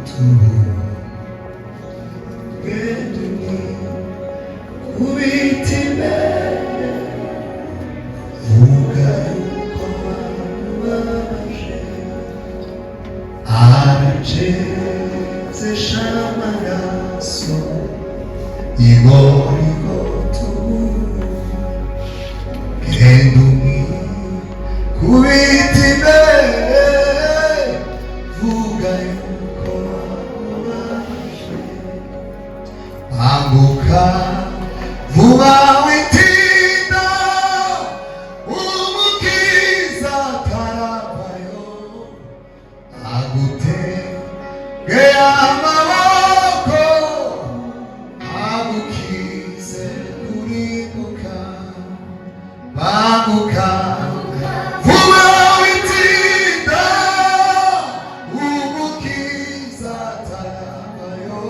Igorigota. Genda umwikubite imbere, vuga yuko wamubabaje, aracezesha amaraso Igorigota. Genda umwikubite imbere, vuga yuko wamubabaje. Banguka vuba, witinda, Umukiza ataravayo, agutege amaboko, agukize kurimbuka. Banguka vuba, witinda, Umukiza ataravayo,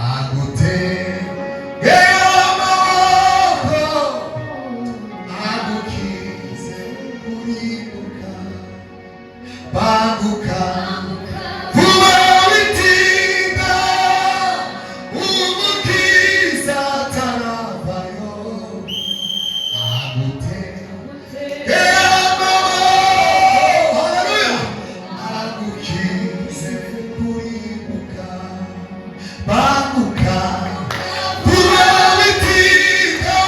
agutege amaboko, agukize kurimbuka. Banguka vuba, witinda, Umukiza ataravayo, agutege amaboko, haleluya, agukize kurimbuka. Banguka vuba, witinda,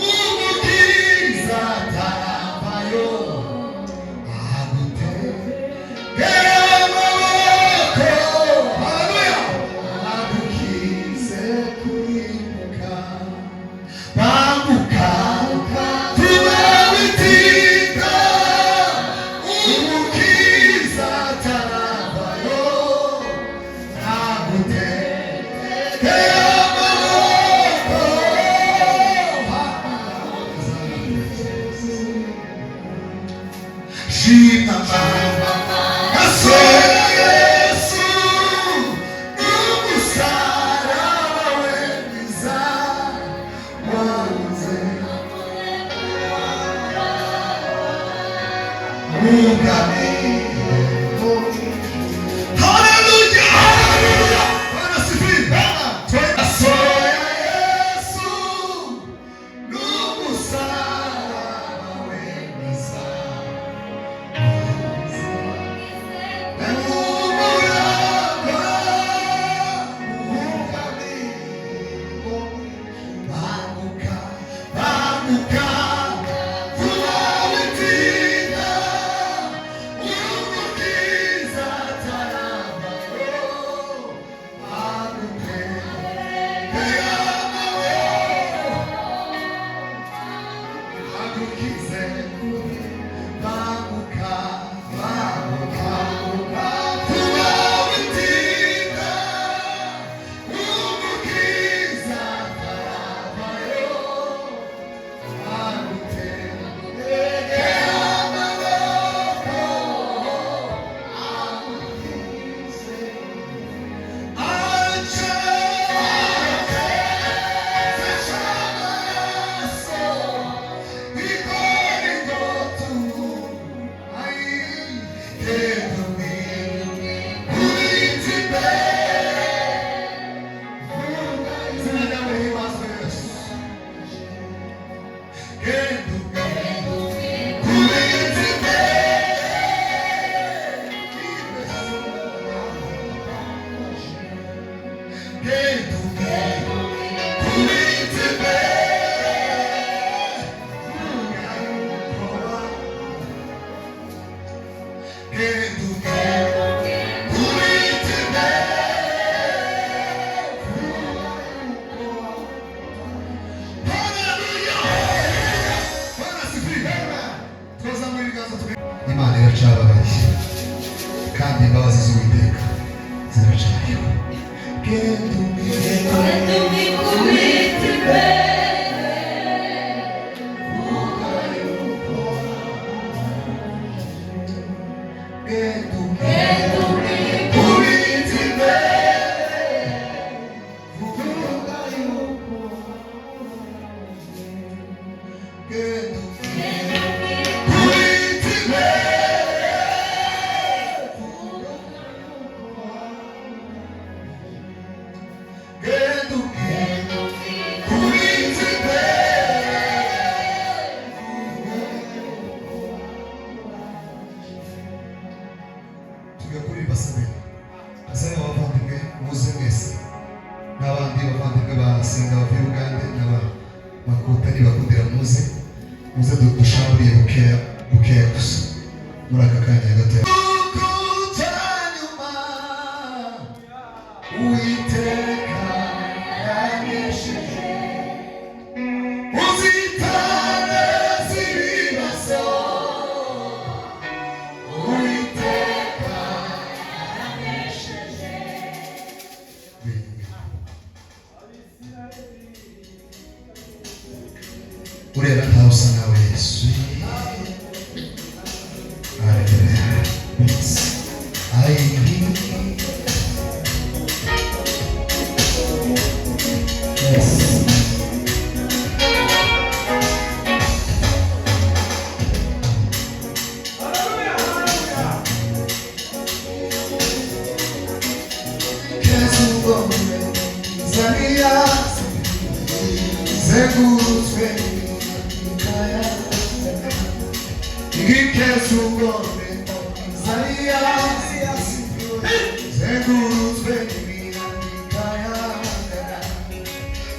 Umukiza ataravayo, agutege amaboko, haleluya, agukize kurimbuka. Banguka vuba, witinda, Umukiza ataravayo, agutege amaboko. Shima amaraso ya Yesu n'umusaraba we mwiza wanze wugamiye. Haleluya, haleluya! Bwana asifiwe. Twende. N'abandi bavandimwe basenga bavuye Ugande n'aba Makuta, nibakundira muze, muze dushamburiye bukeya bukeya gusa muri aka kanya gato. Uwiteka yanesheje uzitane z'ibibazo. Uwiteka yanesheje. Urera ntawe usa nawe, Yesu. Haleluya. Ayi. Yes. Zania zengurutswe n'imikaya igikesugombe Zania zengurutswe n'imikaya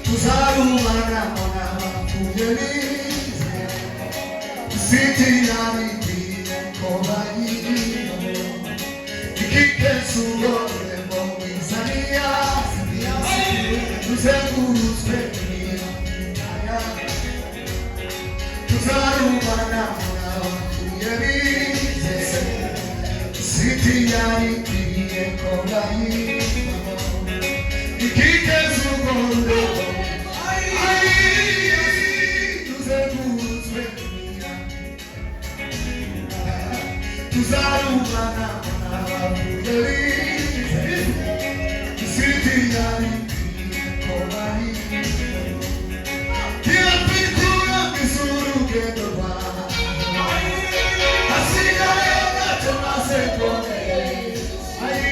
tuzarubana n'abapfuye bize sitirabikwiye ko bayirimo igikesugombe Zania tuzengurutswe n'imikaya tuzarubana n'abapfuye bize sitiyarikwiye ko bayirimo igikesugombe tuzengurutswe tuzarubana n'abapfuye bize sitiyarikwiye ko bayirimo Tirapikura urugendo rwawe hasigaye gato maze mbone ayi.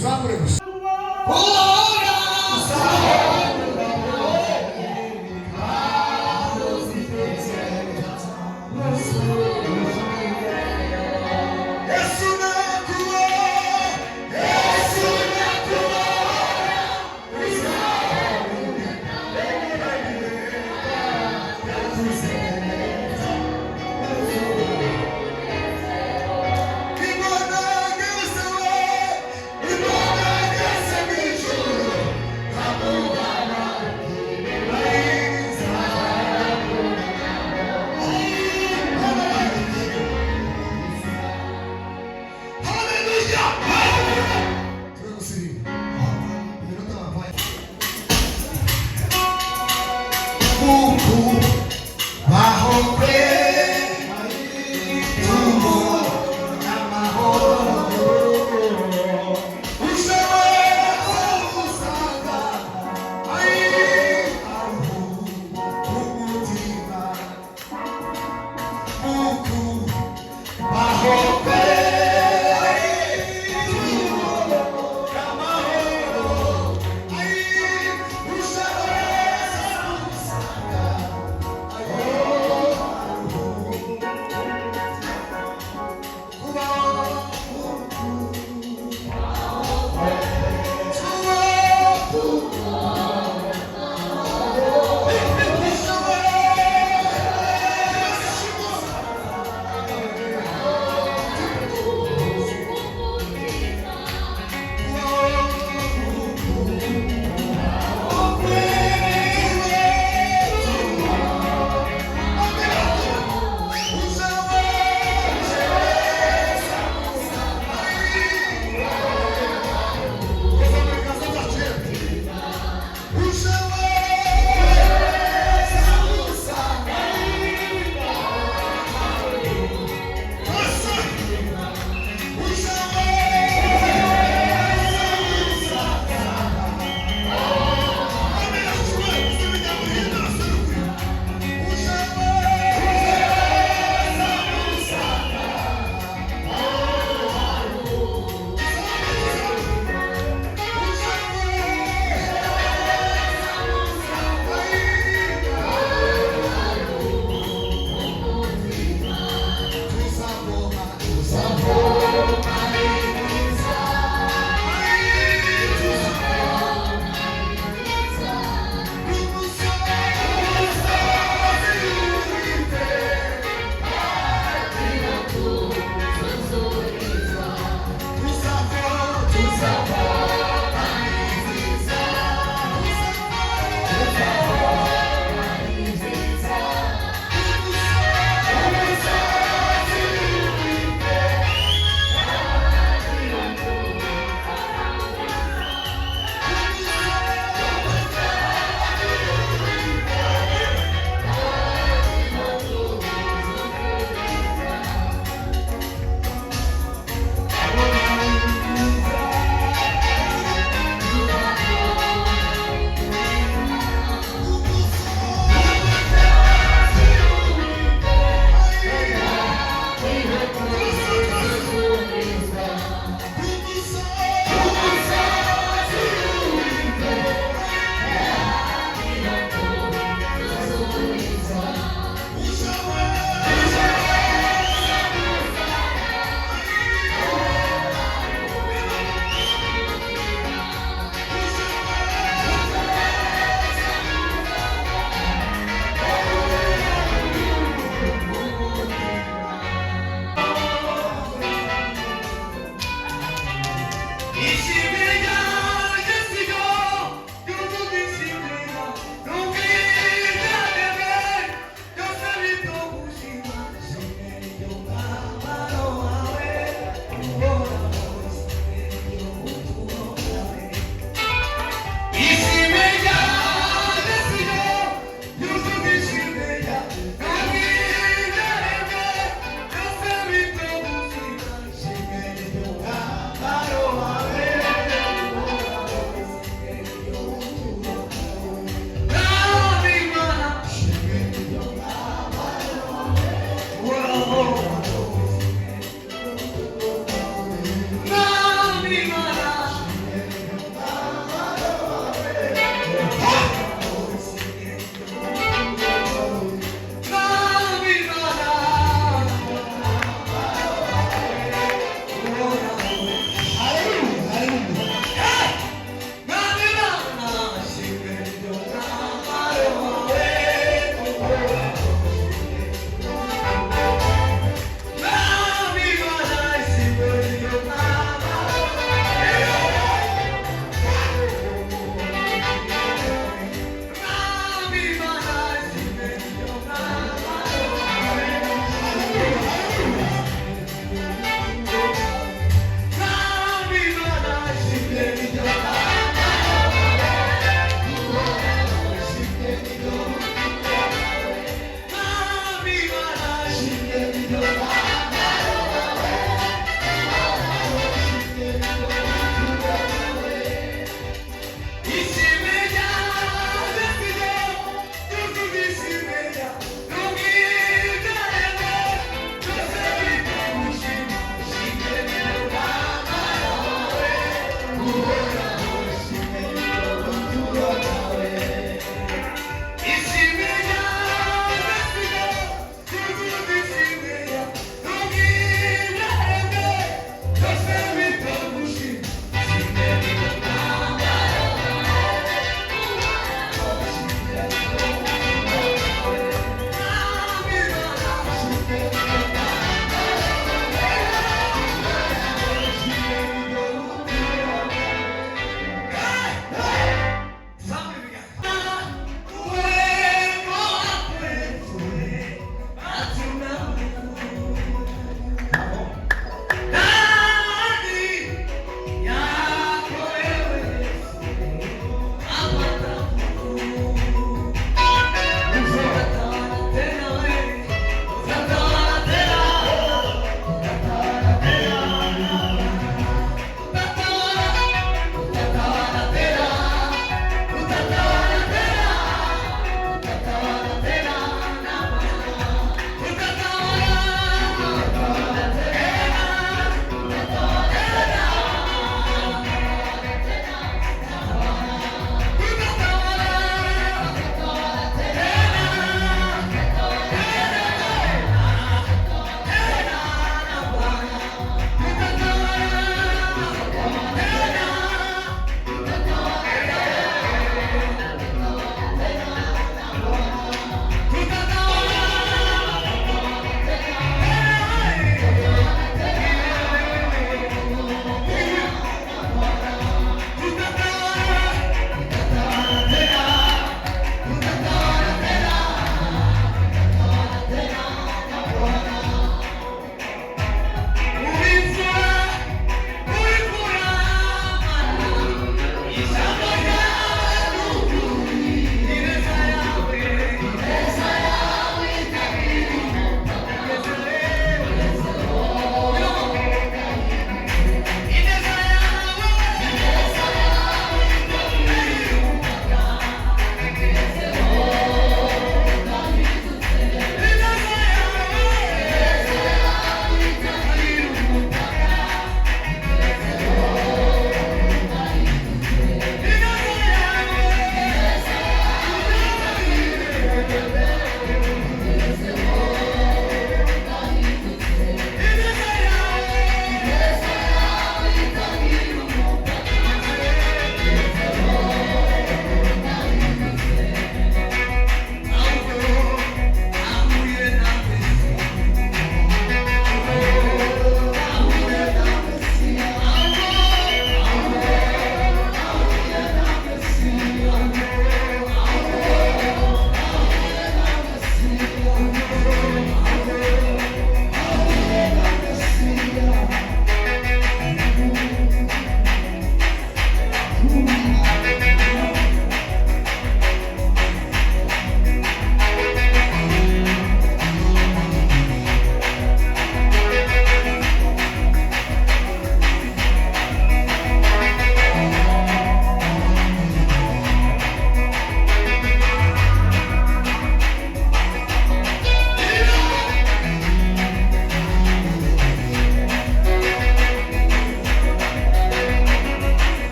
Tuzamure gusa. Yesu nakuba, Yesu nakuba. Imana ngeze we, Imana ngeze mu ijuru.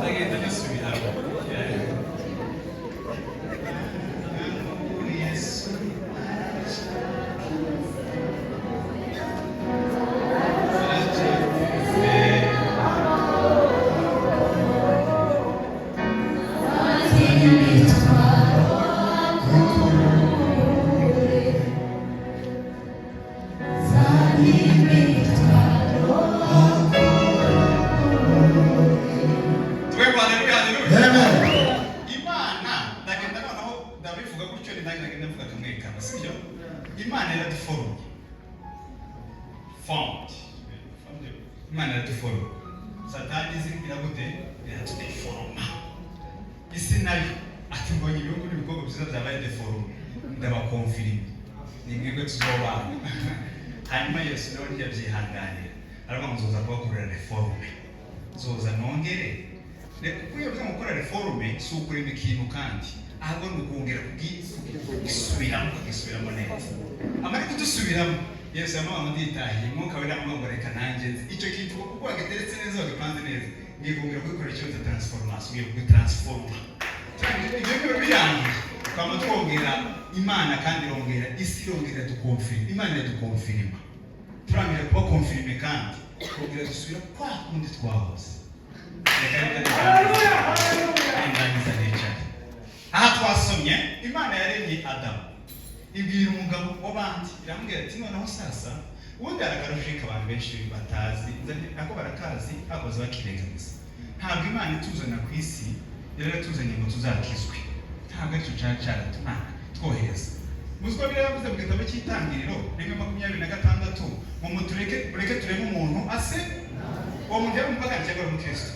Ndagenda nyasubiramo. Yesu Tuwe kwa haleluya, haleluya. Amen. Imana, ndagenda noneho ndabivuga gutyo, ni nanjye ndagenda mvuga kamwe kamwe, sibyo? Imana iraduforomye, formed. Imana iraduforoma, Satani izi iragute, iratudeforoma. Isi nayo ati: "Mbonye ibihugu n'ibikorwa byiza byabaye déformé, ndabakonfirima, ni mwebwe tuzobana." Hanyuma Yesu nawe ntiyabyihanganira, aravuga ngo: "Nzoza kubakorera réforme, nzoza nongere." Kuko iyo bivuze ngo gukora réforme, si ukurema ikintu kandi, ahubwo ni ukongera kugisubiramo, kugisubiramo neza. Amara kudusubiramo, Yesu yamuha ngo: "Nditahiye." Mwuka Wera amuha ngo: "Reka nanjye nzi icyo kintu, kuko wagiteretse neza, wagipanze neza, ngiye kongera kubikora icyo bita transformation, ngiye kugitransforma." Ibyo biba birangiye, twama twongera Imana kandi irongera, isi irongera dukonfirima, Imana iradukonfirima. Turangira kuba confirmé kandi twongera dusubira kwa kundi twahoze. Reka nindangiza nicaye. Aha twasomye, Imana yaremye Adamu, ibwira umugabo w'abandi, iramubwira ati: "Noneho sasa." Ubundi hari akarujika abantu benshi batazi, nako barakazi ariko baza bakirengagiza. Ntabwo Imana ituzana ku isi yari yaratuzanye ngo tuzakizwe, ntabwo aricyo cyari cyaratuma twohereza. Muzi ko Bibiliya yavuze mu gitabo cy'Itangiriro 1:26 ngo: "Mutureke, mureke turebe umuntu ase." Uwo muntu yari umupagani cyangwa yari umukristo?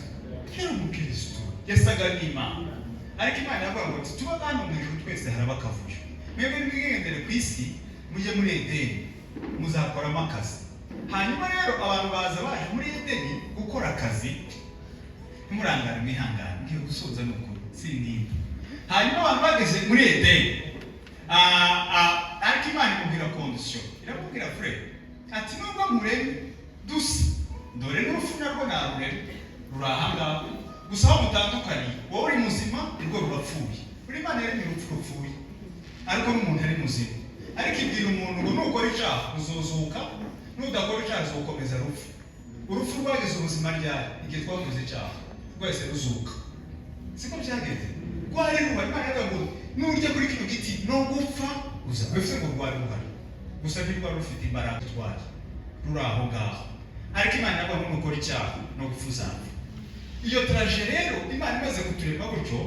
Yari umukristo, yasaga n'Imana. Ariko Imana iravuga ngo: "Tuba hano mu ijuru twese haraba akavuyo, mwebwe mwigendere ku isi, mujye muri Edeni muzakoramo akazi." Hanyuma rero abantu baza baje muri Edeni gukora akazi. Ntimurangare, mwihangane, ngiye gusoza, ni ukuri sintinda. Hanyuma abantu bageze muri Edeni, ariko Imana imubwira condition, iramubwira fure ati: "Nubwo nkuremye dusa, dore n'urupfu narwo naruremye, ruri ahangaha gusa, aho mutandukaniye, wowe uri muzima, urwo rurapfuye." Buri Imana yaremye urupfu rupfuye, ariko n'umuntu ari muzima. Ariko ibwira umuntu ngo: "Nukora icyaha uzuzuka, nudakora icyaha uzukomeza rupfu." Urupfu rwagize ubuzima ryari? Igihe twakoze icyaha rwese ruzuka, siko byagenze? Rwari ruhari. Imana yaravuga ngo: "Nurya kuri kino giti no gupfa uza." Bivuze ngo rwari ruhari, gusa ntirwari rufite imbaraga, twari ruri aho ngaho. Ariko Imana iravuga ngo: "Nukora icyaha no gupfa uzapfa." Iyo trajet rero, Imana imaze kuturema gutyo,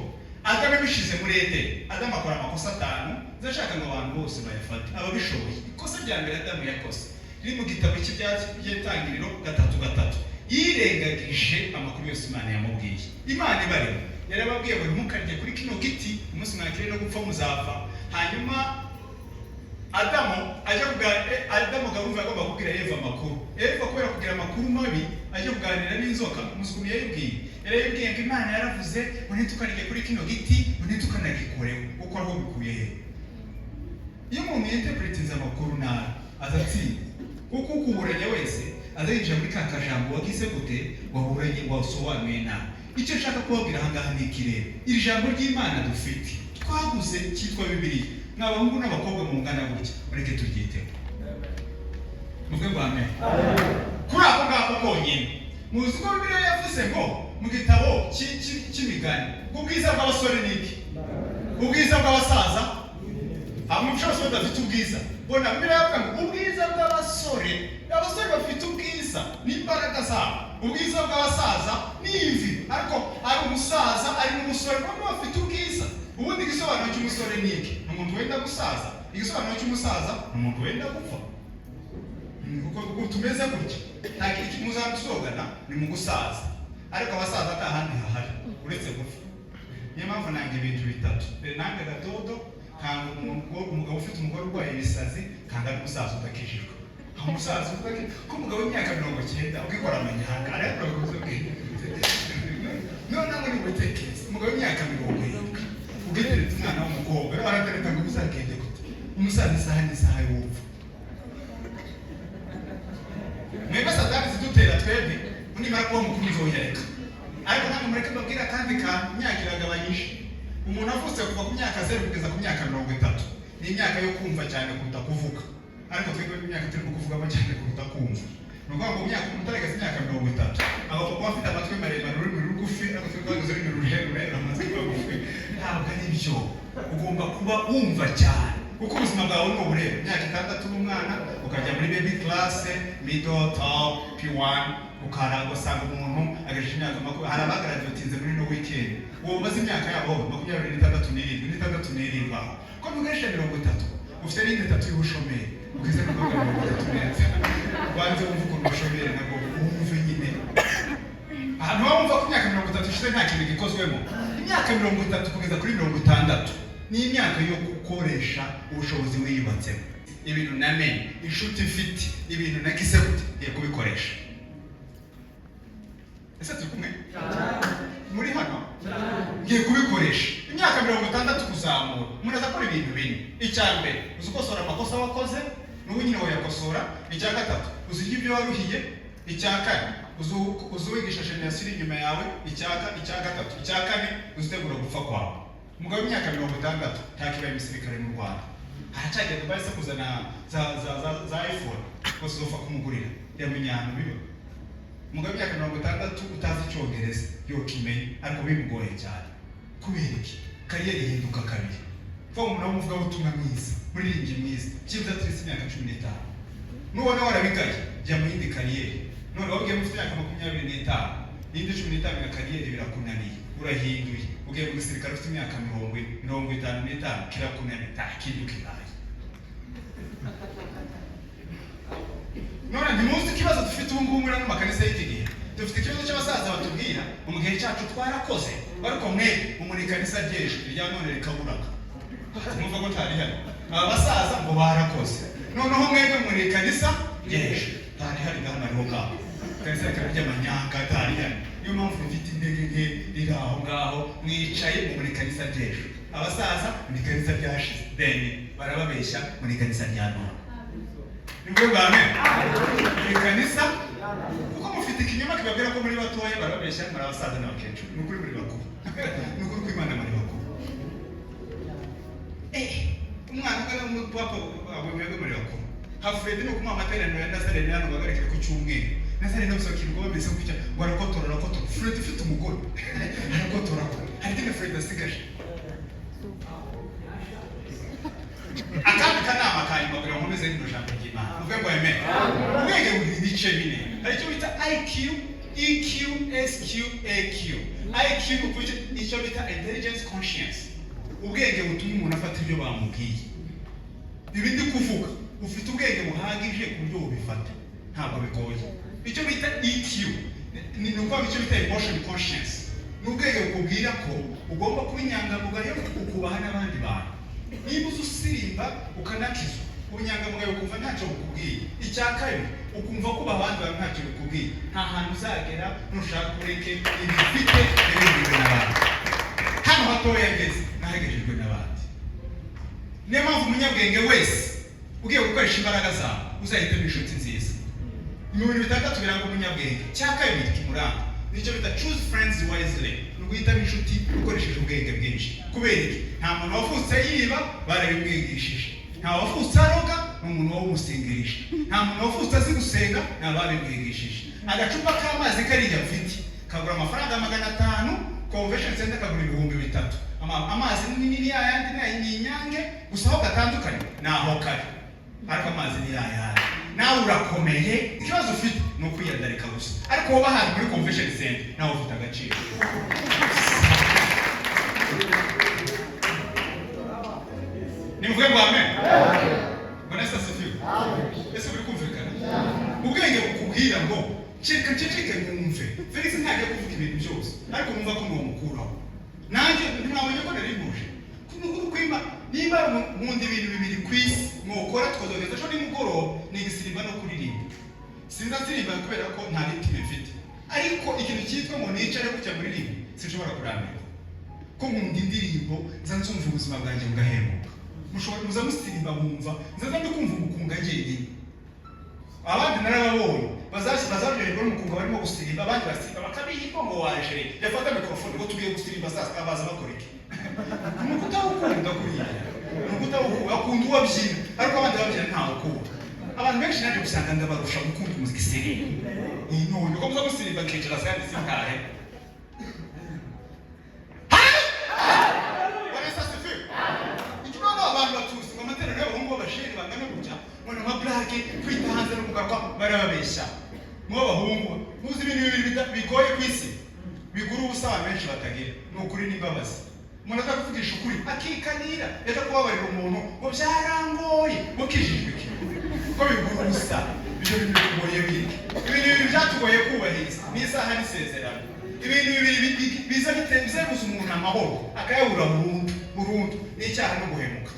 Adamu ibishyize muri Edeni, Adamu akora amakosa atanu. Ndashaka ngo abantu bose bayafate, ababishoboye. Ikosa rya mbere Adamu yakoze riri mu gitabo cy'Iby'Itangiriro 3:3. Yirengagije amakuru yose Imana yamubwiye. Imana ibarema yarababwiye ngo: "Ntimukarye kuri kino giti, umunsi mwakiriye no gupfa muzapfa." Hanyuma Adamu ajya kuganira, Adamu gahunda agomba kubwira Eva amakuru. Eva kubera kugira amakuru mabi, ajya kuganira n'inzoka. Umunsi ukuntu yayibwiye, yarayibwiye ngo: "Imana yaravuze ngo ntitukarye kuri kino giti, ngo ntitukanagikoreho." Kuko aho bikuye he? Iyo umuntu yinterpretiza amakuru nabi, aza atsinda, kuko ukuburanye wese aza yinjira muri ka kajambo wagize gute, waburanye, wasobanuye nabi. Icyo nshaka kubabwira aha ngaha ni iki rero: iri jambo ry'Imana dufite, twaguze, cyitwa Bibiliya, mw'abahungu n'abakobwa mungana gutya, mureke turyiteho. Muvuge ngo amen. Kuri ako ngako konyine, muzi ko Bibiliya yavuze ngo mu gitabo cy'Imigani ngo: "Ubwiza bw'abasore ni iki? Ubwiza bw'abasaza." Hamwe abasore badafite ubwiza, bona Bibiliya yavuga ngo ubwiza bw'abasore, abasore bafite ubwiza n'imbaraga zabo, ubwiza bw'abasaza ni imvi. Ariko ari umusaza, ari n'umusore, bombi bafite ubwiza. Ubundi igisobanuro cy'umusore ni iki? Ni umuntu wenda gusaza. Igisobanuro cy'umusaza ni umuntu wenda gupfa. Kuko tumeze gutya, nta kintu muzaba tuzogana, ni mu gusaza. Ariko abasaza nta handi hahari uretse gupfa. Niyo mpamvu nanga ibintu bitatu: nanga agadodo, kanga umugabo ufite umugore urwaye ibisazi, kanga n'umusaza udakijijwe. Aho umusaza udakijijwe, ko umugabo w'imyaka 90 ukikora amanyanga, ariko none ngo nimutekereze umugabo w'imyaka 70 ugiteretse umwana w'umukobwa, rero aratereta ngo bizagende gute? Umusaza isaha n'isaha y'ubupfu. Mwebwe Satani zidutera twebwe, nimara kuba mukuru nzoyareka. Ariko namwe mureke mbabwire akandi kantu: imyaka iragabanyije. Umuntu avutse kuva ku myaka 0 kugeza ku myaka 30 ni imyaka yo kumva cyane kuruta kuvuga, ariko twebwe imyaka turimo kuvugamo cyane kuruta kumva. Ni ukuvuga ngo imyaka, umuntu utarageza imyaka 30 agomba kuba afite amatwi maremare, ururimi rugufi, ariko twebwe twagize ururimi rurerure, amatwi magufi. Ntabwo ari byo. Ugomba kuba wumva cyane, kuko ubuzima bwawe ni uburere. Imyaka 6 n'umwana ukajya muri baby class, middle, top, P1, ukara ugasanga umuntu agejeje imyaka 20. Hari abagraduatinze muri no weekend, uwo ubaze imyaka yabo, 26, 7, 6, 7 aho. Ko mugejeje 30, ufite n'indi 3 y'ubushomeri, ugeze ku myaka 30 neza, ubanze wumve ukuntu ubushomeri nabwo wumve nyine ahantu waba wumva ko imyaka 30 ishize nta kintu gikozwemo. Imyaka 30 kugeza kuri 60 ni imyaka yo gukoresha ubushobozi wiyubatsemo. Ibintu namenye, inshuti mfite, ibintu nagize gute, ngiye kubikoresha. Ese turi kumwe muri hano? Ngiye kubikoresha. Imyaka 60 kuzamura, umuntu aza akora ibintu bine. Icya mbere, uzi ukosora amakosa wakoze, n'ubu nyine wayakosora. Icya gatatu, uzi ibyo waruhiye. Icya kane, uzi wigisha génération iri inyuma yawe. Icya gatatu, icya kane, uzi utegura gupfa kwawe. Umugabo w'imyaka 60 ntakibaye umusirikare mu Rwanda, aracyagenda bahise kuzana za iPhone rwose uzopfa kumugurira, yamenya ahantu biba. Umugabo w'imyaka 60 utazi Icyongereza yokimenya, ariko bimugoye cyane. Kubera iki? Carrière ihinduka kabiri. Kuva umuntu w'umuvugabutumwa mwiza, muririmbyi mwiza, byibuze aturetse imyaka 15, nubona warabigaye, jya mu yindi carrière. None wabwiye ufite imyaka 25, n'indi 15 ya carrière birakunaniye, urahinduye, ugiye mu gisirikare ufite imyaka 40, 55, kirakunaniye, nta kindi kibaye. None ntimuzi ikibazo dufite ubu ngubu muri ano makanisa y'iki gihe? Dufite ikibazo cy'abasaza batubwira ngo mu gihe cyacu twarakoze, ariko mwe mu ikanisa ry'ejo, irya none rikaburaga, mwumva ko ntari hari. Aba basaza ngo barakoze, noneho mwebwe muri ikanisa ry'ejo ntari hari, ngaho hariho ngaho ikanisa rikaba ry'amanyanga, ntari hari. Niyo mpamvu rifite intege nke, riri aho ngaho. Mwicaye muri ikanisa ry'ejo, abasaza mu ikanisa ryashize, then barababeshya muri ikanisa rya none. Nibwo bwa mbere mu ikanisa, kuko mufite ikinyoma kibabwira ko muri batoya. Barababeshya, muri abasaza n'abakecuru. Ni ukuri muri bakuru, ni ukuri kw'Imana muri bakuru. Umwana ungana n'umupapa, abo mwebwe muri bakuru. Nka Fred, ni ukumuha amateraniro ya Nazarene hano ngo ahagarikire ku cyumweru. Nazarene gusa bakirirwa bameze gutya ngo arakotora, arakotora. Fred ufite umugore arakotora, hari ikindi Fred asigaje. Akandi kanama ka nyuma kugira ngo nkomeze rino jambo ry'Imana, uvuge ngo amen. Ubwenge bugira ibice bine. Hari icyo bita IQ, EQ, SQ, AQ. IQ ni ukuvuga icyo bita intelligence conscience, ubwenge butuma umuntu afata ibyo bamubwiye. Ibi ndi kuvuga, ufite ubwenge buhagije ku buryo bubifata, ntabwo bigoye. Icyo bita EQ ni ukuvuga icyo bita emotion conscience, ni ubwenge bukubwira ko ugomba kuba inyangamugayo, ukubaha n'abandi bantu. Niba uzi usirimba ukanakizwa, ubunyangamugayo ukumva ntacyo bukubwiye. Icya kabiri, ukumva kubaha abandi bantu ntacyo bikubwiye, nta hantu uzagera. Nushaka ureke, ibi mfite yabigejejwe n'abandi. Hano hatoya ngeze nahagejejwe n'abandi. Niyo mpamvu umunyabwenge wese ugiye gukoresha imbaraga zawe, uzahitamo inshuti nziza. Mu bintu bitandatu biranga umunyabwenge, cya kabiri kimuranga nicyo bita choose friends wisely, ni uguhitamo inshuti ukoresheje ubwenge bwinshi. Kubera iki? Nta muntu wavutse yiba, barabimwigishije. Nta wavutse aroga, ni umuntu wawumusingirije. Nta muntu wavutse azi gusenga, ni ababimwigishije. Agacupa k'amazi kariya mfite kagura amafaranga 500, Convention Center kagura 3000. Amazi ni ni yayandi, ni Inyange gusa, aho gatandukanye ni aho kari, ariko amazi ni yayandi. Nawe urakomeye, ikibazo ufite ni ukwiyandarika gusa, ariko wowe ahantu muri Convention Center nawe ufite agaciro. Nimuvuge ngo amen. Bwana Yesu asifiwe. Ese buri kumvikana? Ubwenge bukubwira ngo ceka nceceke mwumve. Felix ntajya kuvuga ibintu byose, ariko mwumva ko mwamukuraho. Nanjye ntimwabonye ko nari ntuje. Nukuri kwima, niba nkunda ibintu bibiri ku isi mwokora tukazogeza ejo nimugoroba, ni igisirimba no kuririmba. Sinza nsirimba kubera ko nta rythme mfite, ariko ikintu cyitwa ngo nicare gutya muririmba sinshobora kurambirwa, ko nkunda indirimbo, nza nzumva ubuzima bwanjye bugahembuka. Mushobora muza musirimba, mwumva nza ndi kumva umukunga njyenyine. Abandi narababonye. Bazaryoherwa n'umukunga barimo gusirimba, abandi basirimba bakabihirwa ngo waje yafata mikorofone ngo tugiye gusirimba. Sasa abaza bakora iki? Ni ukutawukunda kuriya, ni ukutawukunda. Akunda uwo abyina, ariko abandi babyina ntawe ukunda. Abantu benshi nanjye usanga ndabarusha gukunda umuziki sirimba. None uko muza gusirimba nkicara kandi sintahe. Bwana Yesu asifiwe. Iki noneho abantu batuzi ngo amateraniro y'abahungu b'abasheri bangana gutya, ngo ni nka blague, kwita hanze no kugaruka, barababeshya. Mu b'abahungu, muzi ibintu bibiri bigoye ku isi bigura ubusa abantu benshi batagira? Ni ukuri n'imbabazi. Umuntu aza kuvugisha ukuri akikanira, yaza kubabarira umuntu ngo byarangoye, ngo kijijwe iki ko bigura ubusa? Ibyo bintu bikugoye biki? Ibintu bibiri byatugoye kubahiriza ni isaha n'isezerano. Ibintu bibiri biza biza umuntu amahoro akayabura burundu burundu ni icyaha no guhemuka.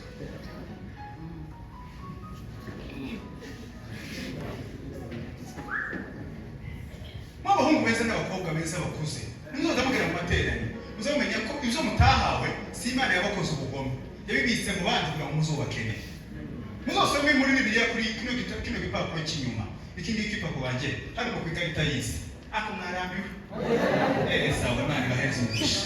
Mw'abahungu beza n'abakobwa beza bakuze, nimuzaza mugera mu materaniro, muzamenya ko ibyo mutahawe si Imana yabakoze ubugome, yabibitse mu bandi kugira ngo muzubakeneye. Muzosome muri Bibiliya kuri kino gipapuro cy'inyuma, iki ngiki papa wanjye hano ku ikarita y'isi. Ako mwarambiwe? Sawa, Imana ibahereze umugisha.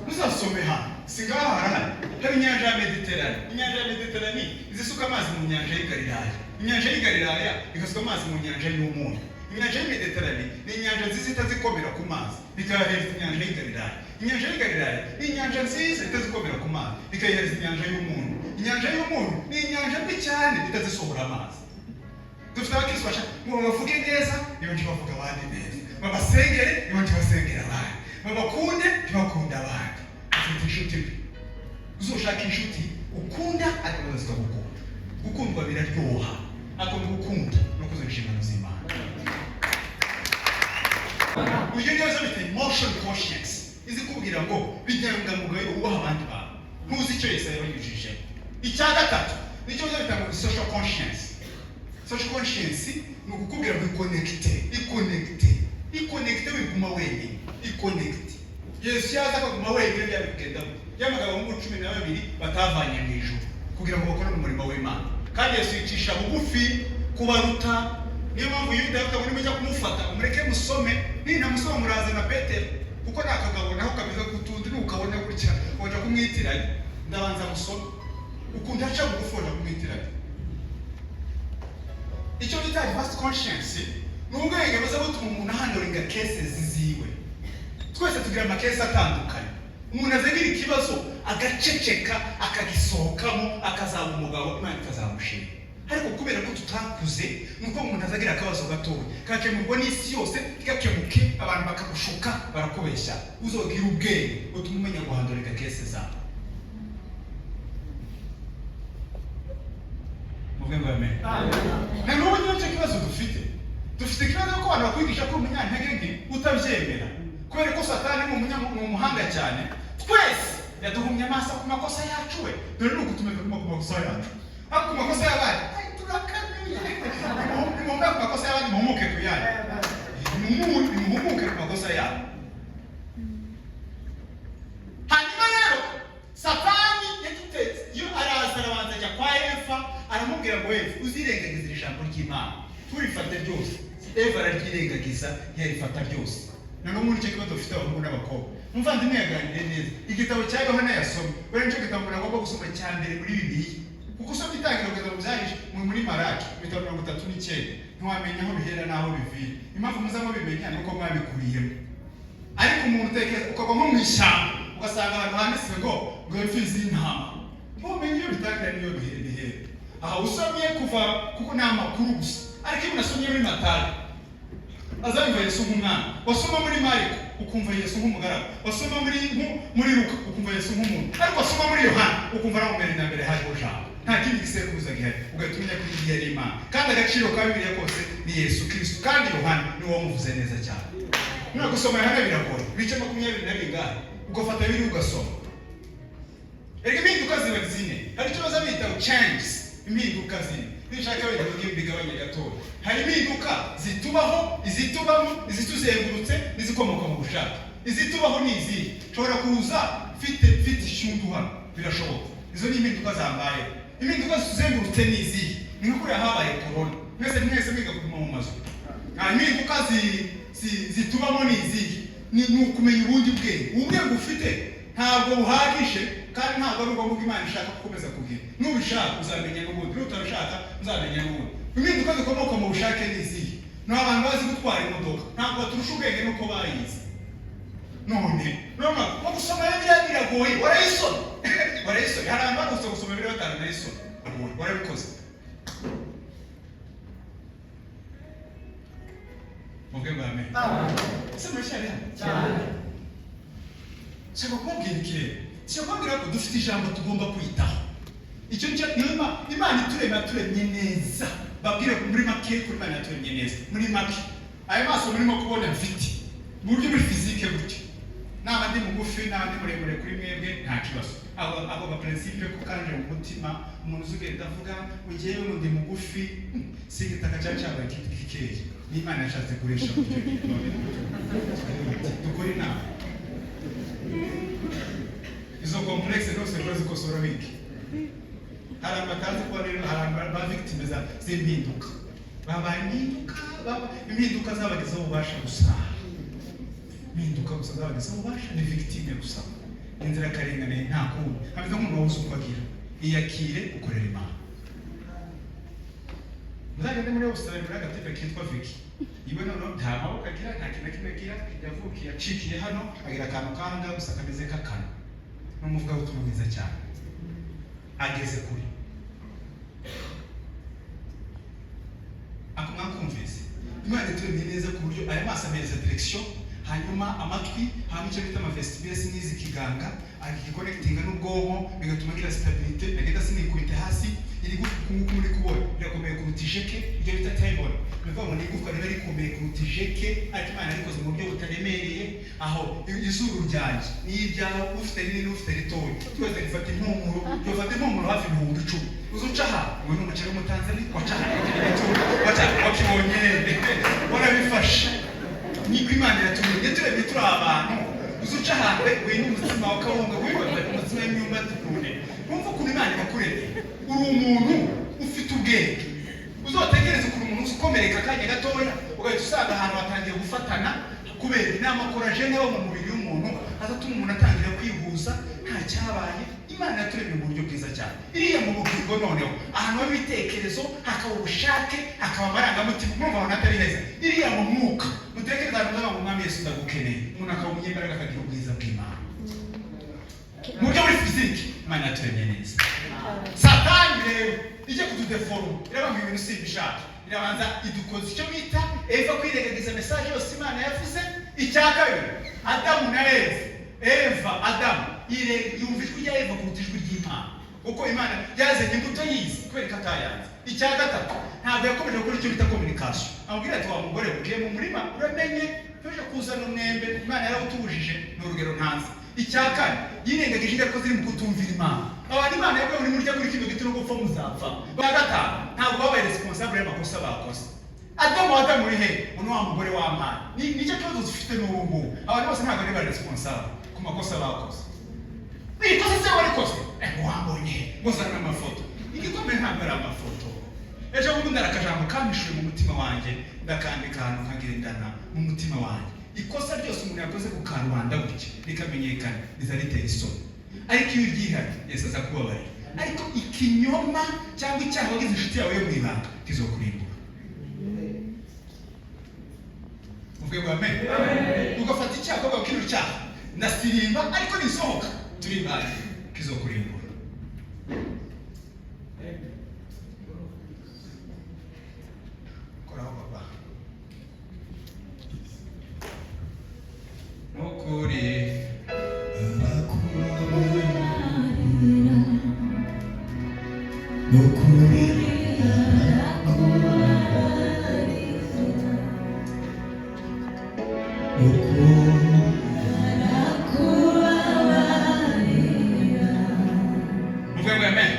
Muzasome hano, si ngaho harahari, haba inyanja ya Mediterane. Inyanja ya Mediterane izisuka amazi mu nyanja y'i Galilaya, inyanja y'i Galilaya igasuka amazi mu nyanja y'Umunyu. Inyanja y'i Mediterane ni inyanja nziza itazikomera ku mazi, ikayahereza inyanja y'i Galilaya. Inyanja y'i Galilaya ni inyanja nziza itazikomera ku mazi, ikayihereza inyanja y'Umunyu. Inyanja y'Umunyu ni inyanja mbi cyane itazisohora amazi. Dufite abakristo bashaka ngo babavuge neza, niba ntibavuga abandi neza, babasengere, niba ntibasengera abandi, babakunde, ntibakunda abandi. Ufite inshuti mbi. Uzoshaka inshuti ukunda ariko nazo zikagukunda. Gukundwa biraryoha, ariko gukunda no kuzuza inshingano z'Imana. Uyu niyo bita emotion conscience, izi kubwira ngo binyangamugayo, wubaha abandi bantu, ntuzi icyo Yesu yabanyujijemo. Icya gatatu nicyo bita ngo social conscience. Social conscience ni ukukubwira ngo iconnecte, iconnecte, iconnecte, wiguma wenyine, iconnecte. Yesu yaza akaguma wenyine, byari kugenda gute? Yamagabo abahungu 12 batavanye mu ijuru kugira ngo bakore umurimo w'Imana, kandi Yesu yicisha bugufi kubaruta. Niyo mpamvu Yuda yavuga ngo nimujya kumufata umureke musome, nintamusoma murazana Petero, kuko ni akagabo naho kameze kutundi, nukabona gutya wajya kumwitiranya. Ndabanza musome ukuntu aca bugufi, wajya kumwitiranya. Icyo bita advanced conscience ni ubwenge buza butuma umuntu ahandlinga cases ziwe. Twese tugira amacase atandukanye. Umuntu azagira ikibazo agaceceka, akagisohokamo, akazaba umugabo, Imana ikazamushima. Ariko kubera ko tutakuze, ni uko umuntu azagira akabazo gatoya kakemurwa n'isi yose, gakemuke, abantu bakagushuka, barakubeshya. Uzogira ubwenge butuma umenya guhandlinga case zawe. Muvuge ngo amen. Na n'ubu nyine nicyo kibazo dufite. Dufite ikibazo ko abantu bakwigisha ko umunyantege nke utabyemera, kubera ko Satani ni umuhanga cyane. Twese yaduhumye amaso ku makosa yacu we. Dore ni ukutumeka ku makosa yacu, ariko ku makosa y'abandi, ay, turakamiye. Nimuhumuke ku makosa y'abandi, muhumuke ku yanyu. Nimuhumuke ku makosa yabo. Hanyuma rero Satani yadutetse iyo araza, arabanza ajya kwa Eva, aramubwira ngo: "Eva, uzirengagiza iri jambo ry'Imana, turifate ryose." Eva araryirengagiza, ntiyarifata ryose. Na n'ubu nicyo kibazo dufite, abahungu n'abakobwa. Umuvandimwe yaganiriye neza igitabo cya Yohana yasomye. Buriya nicyo gitabo umuntu agomba gusoma cya mbere muri Bibiliya, kuko usomye Itangiriro kugeza mu Byahishe muri Maraki, ibitabo 39, ntiwamenya aho bihera n'aho bivira. Impamvu muza mubimenya ni uko mwabikuriyemo. Ariko umuntu utekereza ukagwa nko mu ishyamba, ugasanga ahantu handitse ngo imfizi y'intama, ntumenye iyo bitangira n'iyo bihera. Aha usomye kuva, kuko ni amakuru gusa. Ariko iyo umuntu asomye muri Matayo, azumva Yesu nk'umwana. Wasoma muri Mariko, ukumva Yesu nk'umugaragu. Wasoma muri Luka, ukumva Yesu nk'umuntu. Ariko wasoma muri Yohana, ukumva ari mbere na mbere hariho Jambo, nta kindi gisekuruza gihari, ugahita umenya ko iyi ari Imana. Kandi agaciro ka Bibiliya kose ni Yesu Kristo, kandi Yohana niwe wamuvuze neza cyane. None gusoma Yohana biragoye, ibice makumyabiri na bingahe, ugafata biri ugasoma. Erega impinduka ziba zine. Hari icyo baza bita changes, impinduka zine. Nishaka wenda mvuge mbigabanye gatoya. Hari impinduka zitubaho, izitubamo, izituzengurutse n'izikomoka mu bushake. Izitubaho ni izihe? Nshobora kuza mfite ishyundu hano, birashoboka. Izo ni impinduka zambayeho. Impinduka zituzengurutse ni izihe? Ni nka kuriya habaye korona, mwese mwese mwiga kuguma mu mazu. Nta impinduka zitubamo. Ni izihe? Ni ukumenya ubundi bwenge. Ubu bwenge ufite ntabwo buhagije, kandi ntabwo ari ubwo Imana ishaka gukomeza kugira. Nubishaka uzamenya n'ubundi, nutabishaka uzamenya n'ubundi. Impinduka zikomoka mu bushake ni izihe? Ni abantu bazi gutwara imodoka, ntabwo baturusha ubwenge nuko bayize. None no gusoma Bibiliya biragoye. Warayisoma, warayisoma. Hari abantu barutse gusoma Bibiliya bataranayisoma. Biragoye, warabikoze. Muvuge ngo amen. Ese muracyari hano? Nshaka kubabwira iki rero? Nshaka kubabwira ko dufite ijambo tugomba kwitaho. Icyo nicyo niyo Imana iturema, yaturemye neza. Babwire muri make ko Imana yaturemye neza. Muri make, aya maso murimo kubona mfite mu buryo muri physique gutya, naba ndi mugufi, naba ndi muremure kuri mwebwe, nta kibazo. Abo ba principe ko kanje mu mutima, umuntu uzi ugenda avuga ngo ngewe ngo ndi mugufi, si igitaka cyari cyabaye gikeya, n'Imana yashatse kuresha gutyo. Dukore inama, izo complexe zose urazikosora wiki. Hari abantu batazi kuba rero, hari abantu ba victime z'impinduka, babaye impinduka, impinduka zabagezeho ububasha gusa, impinduka gusa zabagezeho ububasha, ni victime gusa, inzirakarengane, nta kundi, ameze nk'umuntu wabuze uko agira. Iyakire, ukorera Imana. Muzagende muri Australia, muri agatipe kitwa Vicky. Iwe noneho nta maboko agira, nta kintu na kimwe agira, yavukiye acikiye hano, agira akantu kanga gusa kameze nk'akanwa. Ni umuvugabutumwa mwiza cyane, ageze kure. Ako mwakumvise, Imana ituremye neza ku buryo aya maso amereza direction, hanyuma amatwi, hanyuma icyo bita amavestibule n'izi kiganga agiconnectinga n'ubwonko, bigatuma agira stabilité, agenda sinikubite hasi. Iri gufa nguku muri kubona rirakomeye kuruta ijeke, ibyo bita tailbone. Ni ukuvuga ngo ni igufwa riba rikomeye kuruta ijeke, ariko Imana yarikoze mu buryo butaremereye. Aho izuru ryanjye n'iryawe, ufite rinini n'ufite ritoya, twese dufata impumuro, dufata impumuro hafi 10,000. Uza uca aha ngo ni umuceri w'Umutanzania, waca aha waca wakibonye, warabifashe. Niko Imana yaturemye, yaturemye turi abantu. Uza uca ahantu we n'umutsima wa kawunga, wiwe umutsima w'imyumbati none wumva ukuntu Imana yakuremye. Uri umuntu ufite ubwenge. Uzotegereze ukuntu umuntu ukomereka akanya gatoya, ugahita usanga ahantu hatangiye gufatana, kubera inama collagène aba mu mubiri w'umuntu, azatuma umuntu atangira kwihuza nta cyabaye. Imana yaturemye mu buryo bwiza cyane. Iriya mu bugingo noneho, ahantu haba ibitekerezo, hakaba ubushake, hakaba amarangamutima, murumva ahantu hatari heza. Iriya mu mwuka, mutekereze ahantu muzavuga ngo "Umwami Yesu, ndagukeneye", umuntu akaba umunyembaraga, akagira ubwiza bw'Imana mu buryo muri physique. Imana yaturemye neza. Satani rero ijya kutudeforoma, iravuga ngo ibintu simbishaka. Irabanza idukoza icyo bita Eva kwirengagiza message yose Imana yavuze. Icya kabiri, Adamu na Eva, Eva Adamu yumva ijwi rya Eva kuruta ijwi ry'Imana, kuko Imana yazanye imbuto yizi kubera ko atayanze. Icya gatatu, ntabwo yakomeje gukora icyo bita communication. Amubwira ati: "Wa mugore, ugiye mu murima, uramenye tuje kuzana umwembe, Imana yarawutubujije." Ni urugero ntanze. Icya kane, yirengagije ingaruka ziri mu kutumvira Imana. Abantu Imana yabwiye ngo nimurya kuri kino giti no gupfa muzapfa. Icya gatanu, ntabwo babaye responsable y'amakosa bakoze. Adamu, Adamu uri he? Uno wa mugore w'amazi. Nicyo kibazo dufite n'ubu ngubu. Abantu bose ntabwo ari ba responsable ku makosa bakoze. Ikosa se warikoze, wambonye he? Ngo zana amafoto. Igikomeye ntabwo ari amafoto. Ejo bundi hari akajambo kampishuye mu mutima wanjye, ndakandika ahantu kagendana mu mutima wanjye. Ikosa ryose umuntu yakoze ku karubanda gutya rikamenyekana, riza ritera isoni, ariko iyo uryihariye, Yesu aza kubabarira. Ariko ikinyoma cyangwa icyaha wagize inshuti yawe yo mu ibanga kizokurimbura. Uvuge ngo amen. Ugafata icyaha ukavuga ngo kino cyaha ndasirimba, ariko nisohoka turimbane, kizokurimbura. Koraho baba. Nukuri Arakubabarira. Nukuri Arakubabarira. Nukuri Arakubabarira. Muvuge ngo amen.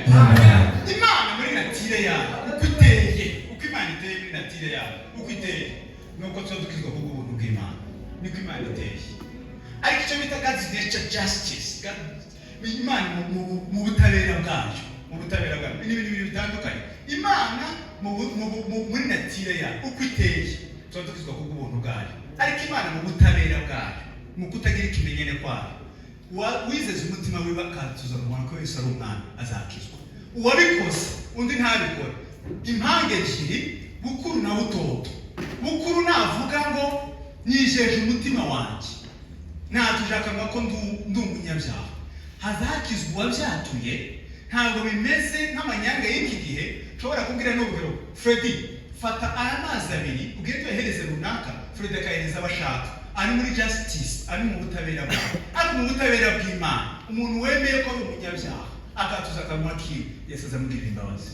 Imana muri nature yayo uko iteye, uko Imana iteye muri nature yayo uko iteye, nuko tuba dukizwa kubw'ubuntu bw'Imana, niko Imana iteye. Ariko icyo bita God's nature justice, Imana mu butabera bwayo, mu butabera bwayo ni ibintu bibiri bitandukanye. Imana muri nature yayo uko iteye, Tuba dukizwa kubw'ubuntu bwayo, ariko Imana mu butabera bwayo, mu kutagira ikimenyane kwayo, wizeza umutima wiwe akatuza mu ko Yesu ari Umwami azakizwa. Uwabikoze undi ntabikore, impanga ebyiri, Bukuru na Butoto. Bukuru navuga ngo nijeje umutima wanjye, natuje akanwa ko ndi umunyabyaha, hazakizwa uwabyatuye. Ntabwo bimeze nk'amanyanga y'iki gihe. Nshobora kubwira n'urugero Freddy: "Fata aya mazi abiri ugende uyahereze runaka." Freddy akahereza abashaka, ari muri justice, ari mu butabera bwawe. Ariko mu butabera bw'Imana, umuntu wemeye ko ari umunyabyaha akatuza akanwa kiwe, Yesu azamugirira imbabazi.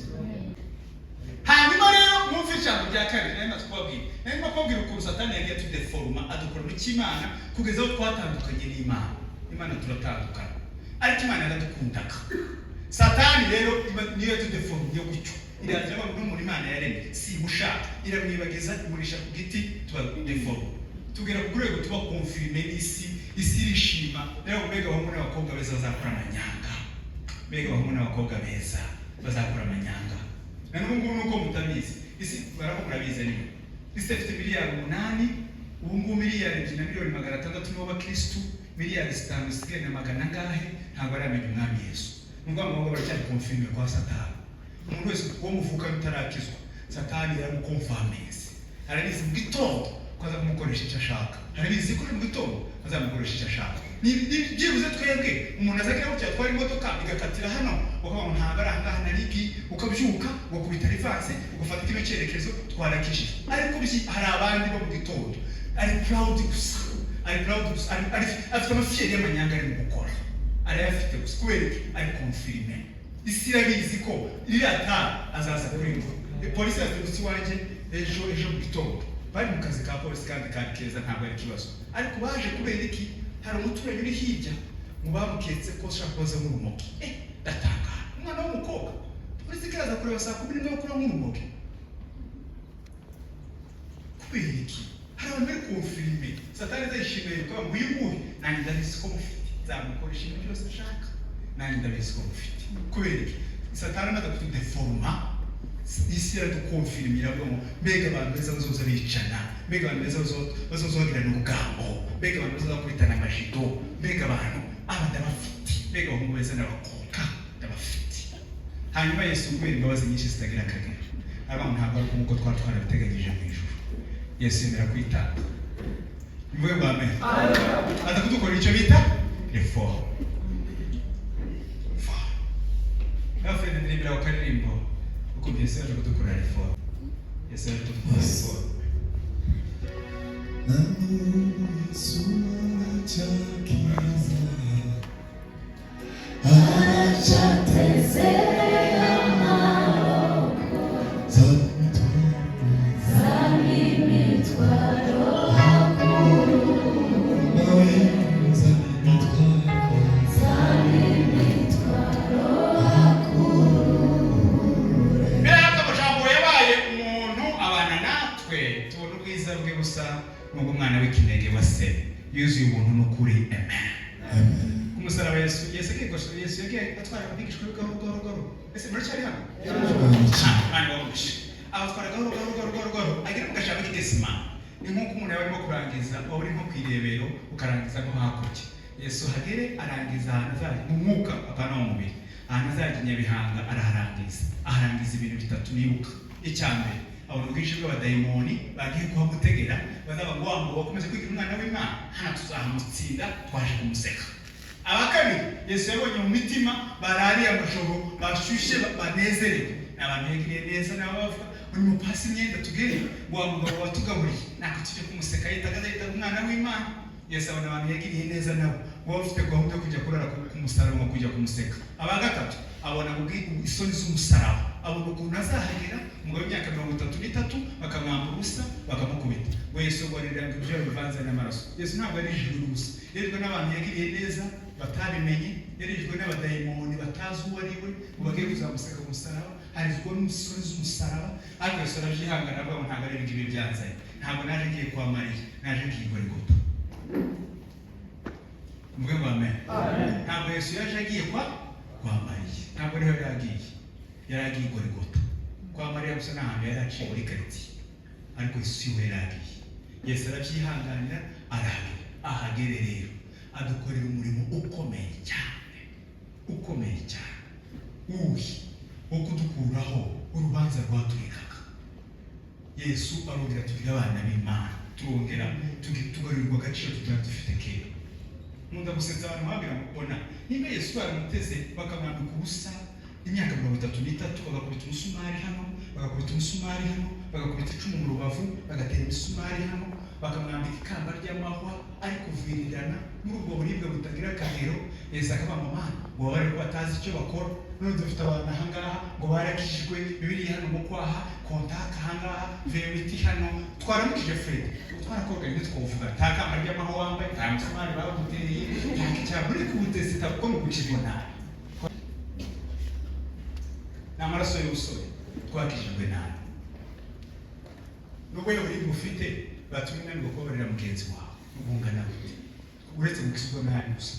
Hanyuma rero mwumve ijambo rya kabiri nari maze kubabwira. Nari ndimo kubabwira ukuntu Satani yagiye atudeforoma, adukura mu cy'Imana kugeza aho twatandukanye n'Imana. Imana turatandukana, ariko Imana yaradukundaga. Satani rero niyo yatudeforomye gutyo, iraza iravuga ngo n'umuntu Imana yaremye simushaka, iramwibagiza, imurisha ku giti, tuba déformé, tugera ku rwego tuba confirmé n'isi. Isi irishima rero: mbega abahungu n'abakobwa beza bazakora amanyanga, mbega abahungu n'abakobwa beza bazakora amanyanga! Na n'ubu ngubu nuko mutabizi, isi barako murabizi niyo isi ifite miliyari 8. Ubu ngubu miliyari 2 na miliyoni 600 nibo bakirisitu, miliyari 5 zisigaye na magana angahe ntabwo aramenya Umwami Yesu. Ni ukuvuga ngo baracyari confirmé kwa Satani. Umuntu wese uwo muvuka utarakizwa, Satani yaramukonfamense, arabizi mu gitondo ko aza kumukoresha icyo ashaka, arabizi ko mu gitondo azamukoresha icyo ashaka. Byibuze twebwe umuntu aza agira gutya, atwara imodoka igakatira hano, ukavuga ngo ntabwo ari ahangaha narigi, ukabyuka ugakubita reverse, ugafata kino cyerekezo, twarakijije. Ariko hari abandi bo mu gitondo ari proud gusa, ari proud gusa, afite amafierté y'amanyanga ari mu gukora, arayafite gusa. Kubera iki? Ari confirmé. Isi irabizi ko iriya tara azaza kuri ngo polisi yazindutse iwanjye ejo, ejo mu gitondo. Bari mu kazi ka polisi kandi kari keza, ntabwo ari ikibazo. Ariko baje kubera iki? Hari umuturanyi uri hirya mu bamuketse ko ashaka kubaza nk'urumogi. Ndatangara, umwana w'umukobwa, polisi ikaza kureba saa 11 bakura nk'urumogi, kubera iki? Hari abantu bari confirmé. Satani azayishimiye kuba ngo uyu nguyu nanjye ndabizi ko mufite, nzamukoresha ibintu byose ashaka, nanjye ndabizi ko mufite. Kubera iki? Satani amaze kutudeforoma, isi iradukonfirimira, iravuga ngo mbega abantu beza bazoza bicana, mbega abantu beza bazoza bagirana urugambo, mbega abantu beza bakubitana amajido, mbega abantu aba ndabafite, mbega abahungu beza n'abakobwa ndabafite. Hanyuma Yesu, kubera imbabazi nyinshi zitagira akagero, aravuga ngo ntabwo ari nk'uko twari twarabiteganyije mu ijuru. Yesu yemera kwitanga, niwe bwa mbere aza kudukorera icyo bita réforme. Alfred, ndirimbira ku karirimbo ukuntu Yesu yaje kudukorera réforme. Yesu yaje kudukorera réforme. Yesu aracyakiza. Aracyateze amaboko. Zana Zana imitwaro. Nawe zana imitwaro. Zana imitwaro. Mbere y'uko amajambo yabaye umuntu abana natwe, tubona ubwiza bwe busa n'ubw'umwana w'ikinege wa se, yuzuye ubuntu n'ukuri. Amen. Amen. Ku musaraba Yesu yagiye Yesu yagiye atwara abigishwa be gahoro gahoro gahoro. Ese muracyari hano? Mwana wabushe abatwara gahoro gahoro gahoro gahoro gahoro, agera mu gashamba k'Igesimani. Ni nk'uko umuntu yaba arimo kurangiza, waba uri nko ku irebero ukarangiza nko hakurya. Yesu hagere arangiza ahantu azajya mu mwuka, apana mu mubiri, ahantu azajya i Nyabihanga araharangiza. Aharangiza ibintu bitatu nibuka. Icya mbere, abona ubwinshi bw'abadayimoni bagiye kuhamutegera, bazaba ngo wa ngo bakomeze kwiga umwana w'Imana hano tuzahamutsinda, twaje kumuseka. Aba kabiri, Yesu yabonye mu mitima barariye amajoro, bashyushye, banezerewe. Ni abantu yagiriye neza, nabo bavuga uri mupasi imyenda tugere wa mugabo watugaburiye, ntabwo tujya kumuseka, yitaga yitaga umwana w'Imana. Yesu abona abantu yagiriye neza, nabo baba bafite gahunda yo kujya kurara ku musaraba ngo kujya kumuseka. Aba gatatu, abona isoni z'umusaraba, abona ukuntu azahagera umugabo w'imyaka 33 bakamwambura ubusa, bakamukubita, ngo Yesu ngo arira ngo ibyo bivanze n'amaraso. Yesu ntabwo yarijijwe n'ubusa, yarijwe n'abantu yagiriye neza batabimenye, yarijwe n'abadayimoni batazi uwo ari we ngo bagiye kuzamuseka ku musaraba, harizwa n'isoni z'umusaraba. Ariko Yesu arabyihangana, avuga ngo ntabwo ari ibi ngibi byanzanye, ntabwo naje ngiye kwa Mariya, naje ngiye i Golgotha. Muvuge ngo amen. Ntabwo Yesu yaje agiye kwa Mariya, ntabwo ariho yari agiye, yari agiye i Golgotha. Kwa Mariya gusa ni ahantu yari aciye muri karitsiye. Ariko Yesu siho yari agiye. Yesu arabyihanganira, arahagera. Ahagere rero adukorera umurimo ukomeye cyane, ukomeye cyane, uwuhe? Wo kudukuraho urubanza rwaturekaga. Yesu arongera tugira abana b'Imana, turongera tugarurirwa agaciro tutari dufite kera. Nkunda gusetsa abantu babwira ngo ona niba Yesu baramuteze bakamwambika ubusa imyaka 33, bagakubita umusumari hano, bagakubita umusumari hano, bagakubita icumu mu rubavu, bagatera imisumari hano, bakamwambika ikamba ry'amahwa ari kuvirirana muri ubwo buribwe butagira akagero, Yesu akaba mama ngo bari ko batazi icyo bakora. None dufite abantu ahangaha ngo barakijijwe, Bibiliya hano mu kwaha, kontaka ahangaha, vewiti hano. Twaramukije Fred, twarakorwa ntitwovuga, nta kamba ry'amahwa wambaye, nta musumari baguteye, nta kicyaha muri kuwutesita, kuko ni ugukizwa nabi, ni amaraso y'ubusore, twakijijwe nabi. Nubwo iyo buribwe ufite batumye unanirwa kubabarira mugenzi wawe, ubungana gute? Uretse gukizwa nabi gusa,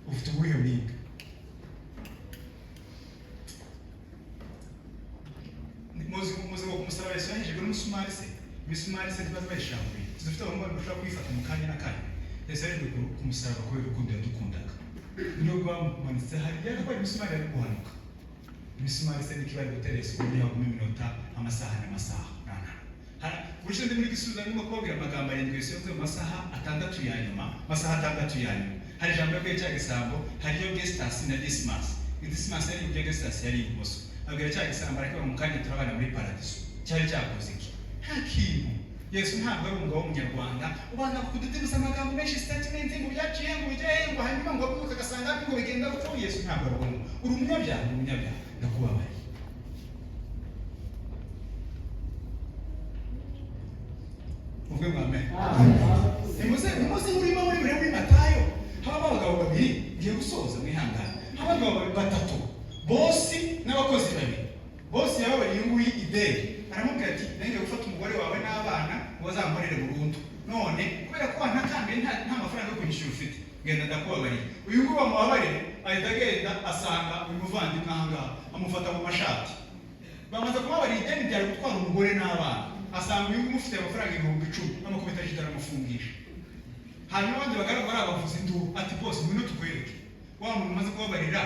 ufite ubuhe buribwe? Muzi muzi ngo ku musaraba Yesu yahejejwe n'umusumari se? Imisumari se ntibaza bayishambuye? Dufite abantu bashobora kuyifata mu kanya n'akanya. Yesu yahejejwe ku musaraba kubera urukundo yadukundaga. Nubwo bamumanitse hariya, ariko imisumari yari guhanuka. Imisumari se niko bari gutera Yesu ku buryo haguma iminota, amasaha n'amasaha? Ubushize ndi muri Gisubizo ndimo kubabwira amagambo arindwi Yesu yavuze mu masaha 6 ya nyuma. Amasaha 6 ya nyuma, hari ijambo yabwiye cya gisambo. Hariyo Gesitasi na Disimasi. Disimasi yari iburyo, Gesitasi yari ibumoso. Abwira cya gisambo ariko mu kanya turabana muri paradiso. Cyari cyakoze iki? Nta kintu. Yesu ntabwo ari umugabo w'umunyarwanda ubanza kuduteguza amagambo menshi, statement ngo byaciye ngo bijya he, ngo hanyuma ngo abyuke agasanga ngo bigenda gutyo. Yesu ntabwo ari uwo. Uri umunyabyaha, uri umunyabyaha, ndakubabariye. Uvuge ngo amen. Nimuze nimuze, murimo muri muri Matayo habamo abagabo babiri. Ngiye gusoza, mwihangane. Haba abagabo babiri, batatu, bosi n'abakozi babiri. Bosi yababariye uyu nguyu ideni, aramubwira ati: "Nanjye gufata umugore wawe n'abana ngo bazankorere burundu, none kubera ko wantakambiye, nta mafaranga yo kunyishyura ufite, genda ndakubabariye." Uyu nguyu bamubabarire, ahita agenda asanga uyu muvandimwe aha ngaha, amufata mu mashati. Bamaze kubabarira ideni byari gutwara umugore n'abana, asanga uyu nguyu ufite amafaranga 10,000, amukubita jida, aramufungisha. Hanyuma abandi bagaragu bari abavuza induru ati: "Bose ngwino tukwereke wa muntu umaze kubabarira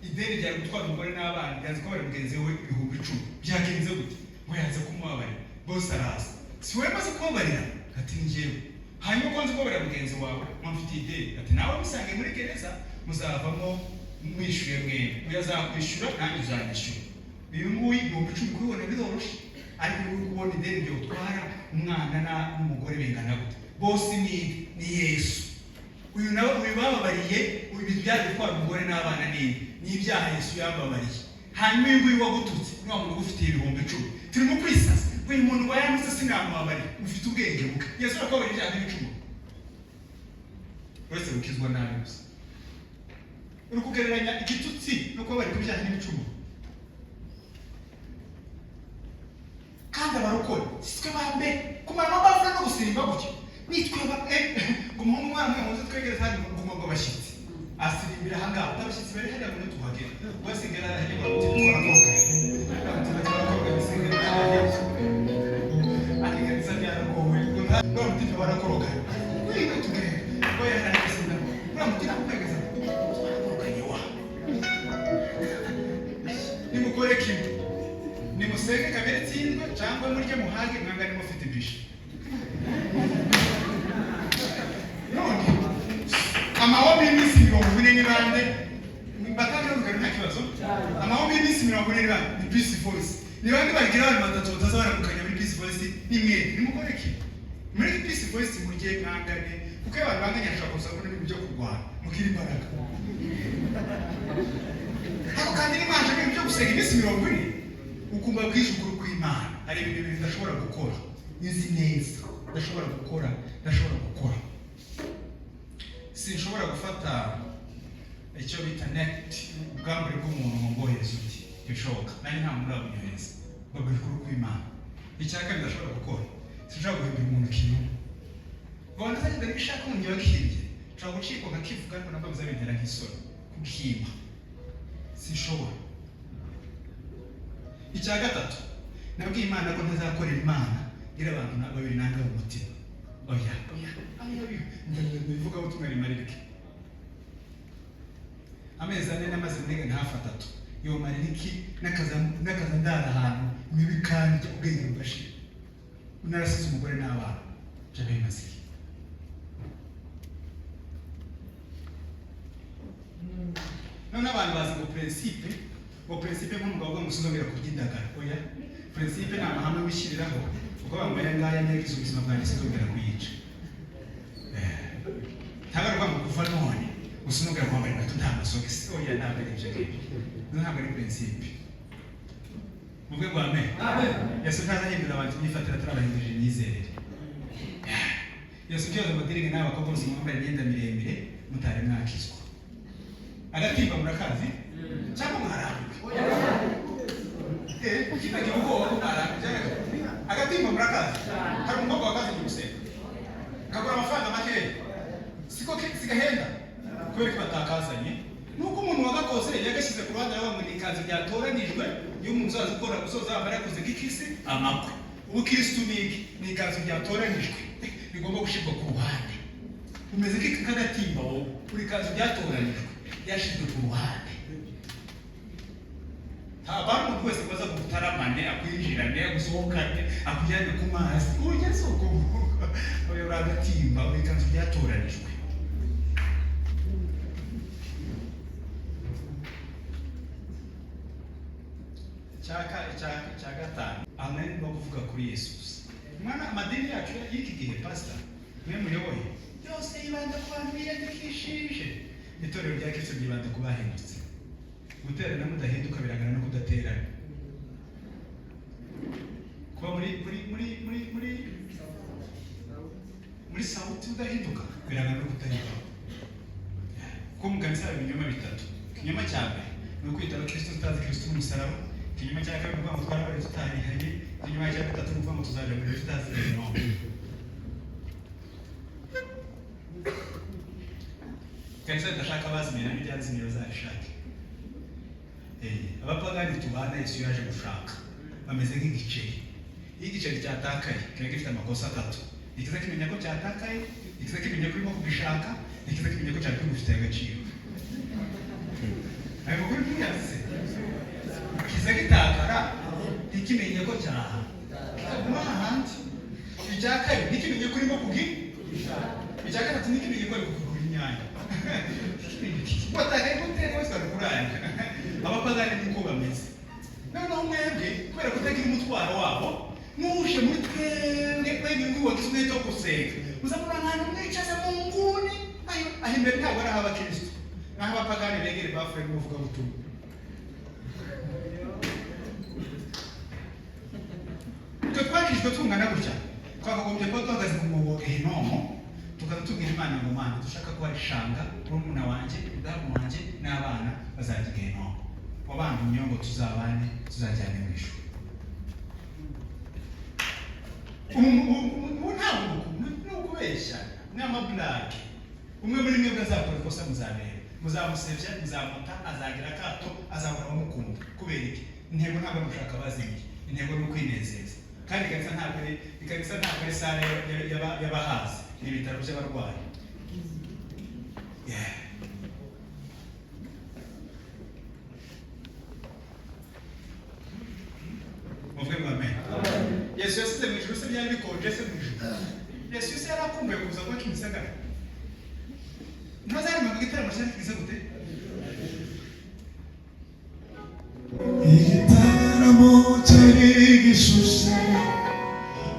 ideni ryari gutwara umugore n'abana, yanze kubabarira mugenzi we 10,000. Byagenze gute?" Ngo yanze kumubabarira. Bose araza: "Si wowe maze kubabarira?" Ati: "Ni njyewe." "Hanyuma ko wanze kubabarira mugenzi wawe mwamufitiye ideni?" Ati: "Nawe musange muri gereza, muzavamo mwishyuye mwembi. Uyu azakwishyura, nanjye uzanyishyura." Uyu nguyu 10,000 kubibona biroroshye, ariko uri kubona ideni ryotwara umwana n'umugore bingana gute? Bose ni Yesu. Uyu nawe, uyu bababariye uyu byari gutwara umugore n'abana ni ibyaha Yesu yambabariye. Hanyuma uyu nguyu wagututse ni wa muntu ugufitiye 10,000. Turimo kwisasa, uyu muntu wayanditse sinamubabariye. Ufite ubwenge buke. Yesu arakubabarira ibyaha n'ibicumuro, uretse gukizwa nabi gusa. Uri kugereranya igitutsi no kubabarira ibyaha n'ibicumuro? Kandi abarokore si twe ba mbere kumara amabafure no gusirimba gutya. Nitwe ba ngo umuhungu, umwana umwe muze twegereze hano, ngo abashyitsi asirimbira aha ngaha, abashyitsi bari hariya ngo tuhagere, basigara hariya ngo twarakobwa, twarakobwa, bisigara hariya ati kanisa ryaragowe ngo nta mutima barakoroga wiga tugenda ngo yaragisinda uriya mutima kukwegeza twarakoroganye wa. Nimukore kimwe, nimusenge kamere itsindwe, cyangwa murye muhage mwangane mufite ibishi. None amahombe y'iminsi 40 ni bande? Batangira urugero, nta kibazo. Amahombe y'iminsi 40 ni bande? Ni Peace Voice. Ni bande bagira abantu batatu bataza baramukanya muri Peace Voice? Ni mwe. Nimukore kimwe muri Peace Voice, murye mwangane, kuko iyo abantu banganye hashobora kuza kubona ibintu byo kurwana, mukira imbaraga. Ariko kandi nimwaje ibintu byo gusenga iminsi 40, ukumva bwije ukuri kw'Imana, hari ibintu bibiri ndashobora gukora, nzi neza ndashobora gukora, ndashobora gukora. Sinshobora gufata icyo bita net, ubwambure bw'umuntu, ngo mbohereze uti ntibishoboka. Nanjye nta muntu urabunyohereza. Babwira ukuri kw'Imana. Icya kabiri ndashobora gukora, sinshobora guhindura umuntu ikinyoma ngo ndazagenda nibishaka umuntu yagihimbye. Nshobora gucikwa nkakivuga, ariko nabwo bizabintera nk'isoni kugihimba, sinshobora. Icya gatatu, nabwiye Imana ko ntazakorera Imana. Ngira abantu babiri nanga mu mutima. Oya, oya, oya, oya. Ivugabutumwa rimaririke. Amezi 4 namaze muri Ghana, hafi 3. Yomarira iki? N'akaza ndara ahantu mibi kandi ubwenge bugashira, narasize umugore n'abana. Byaba bimaze iki? None abantu bazi ngo principe, ngo principe nk'umugabo uvuga ngo sinzongera kurya indagara. Oya, principe ni amahame wishyiriraho kuko bambaye aya ngaya neza, ubuzima bwanjye sinzongera kuyica. Ntabwo ari ukuvuga ngo kuva none gusa unongera kwambara inkweto nta masogisi. Oya, ntabwo ari ibyo ngibyo, ntabwo ari principe. Muvuge ngo amen. Yesu ntazahindura abantu imyifatire atarabahindurira imyizerere. Yesu ukibaza amadiringi n'abakobwa bose mwambaye imyenda miremire mutari mwakizwa. Agatimba murakazi cyangwa mwarambiwe? Kibagira ubwoba ko mwarambiwe. Agatimba murakazi? Hari umukobwa wakazanye gusenga, kagura amafaranga makeya, siko sigahenda. Kubera ko batakazanye nuko umuntu wagakoze yagashyize ku ruhande, aravuga ngo ni ikanzu ryatoranijwe. Iyo umuntu uzaza ukora usoza yambara yakoze nk'ikisi amakwe. Ubukirisitu ni iki? Ni ikanzu ryatoranijwe rigomba gushyirwa ku ruhande. Umeze nk'agatimba wowe, uri ikanzu ryatoranijwe ryashyizwe ku ruhande. Ntabwo ari umuntu wese waza gutaramane, akwinjirane, agusohokane, akujyane ku mazi. Ugeze uko uri agatimba, uri ikanzu ryatoranijwe. Icya gatanu, aho nari ndimo kuvuga kuri Yesu gusa. Mwana, amadini yacu y'iki gihe, pastor mwe muyoboye, yose yibanda ku bantu biyandikishije. Itorero rya Kristo ryibanda ku bahindutse. Guterana mudahinduka birangana no kudaterana. Kuba muri sauti udahinduka birangana no kudahinduka. Kuko mu kanisa haba ibinyoma bitatu. Ikinyoma cya mbere ni ukwita abakristo tutazi Kristo n'umusaraba. Ikinyoma cya kabiri ni ukuvuga ngo twarabaye tutarihanye. Ikinyoma cya gatatu ni ukuvuga ngo tuzaja mu ijuru tutazi ibintu. Kanisa ridashaka abazimiye n'ibyazimiye bazarishake. Abapagani tubana Yesu yaje gushaka bameze nk'igiceri. Iyo igiceri cyatakaye kiba gifite amakosa atatu: ikiza kimenya ko cyatakaye, ikiza kimenya ko urimo kugishaka, ikiza kimenya ko cyari kigufitiye agaciro. Ayo makuru ntiyazi. Kiza gitakara ntikimenye ko cyaha, kikaguma ahandi. Icya kabiri, ntikimenye ko urimo kugishaka. Icya gatatu, ntikimenye ko ari kukugura inyanya. Watakaye gute wese barakuranga. Abapagani niko bameze. Noneho mwebwe, kubera kutagira umutwaro wabo, muje muri twebwe, mwebwe wagize umwete wo gusenga, muzamura ahantu mwicaza mu nguni. Ayo aho imbere ntabwo ari ah'abakristo, naho abapagani begere bafure n'ubuvugabutumwa. Twe twakijwe tungana gutya, twakagombye kuba duhagaze ku mwobo Hinomo, tukaza tubwira Imana ngo: "Mana, dushaka ko hari shanga murumuna wanjye, mudamu wanjye n'abana bazajya Gehinomu. Wabandumye ngo tuzabane, tuzajyane mu ijuru." Ubu ntabwo ni ukubeshya, ni amaburake. Umwe muri mwebwe azakora ikosa, muzabera, muzamusebya, muzamuta, azagira akato, azahora amukunda. Kubera iki? Intego ntabwo ari ugushaka abazimiye, intego ni ukwinezeza. Kandi ikanisa ntabwo ari salle y'abahazi, ni ibitaro by'abarwayi. Yeah. Muvuge ngo amen. Yesu yasize mu ijuru se byari bikonje se mu ijuru? Yesu se yari akumbuye kuza kuba Kimisagara? Ntazaririmbaga igitaramo cyari kigize gute? Igitaramo cyari gishushe,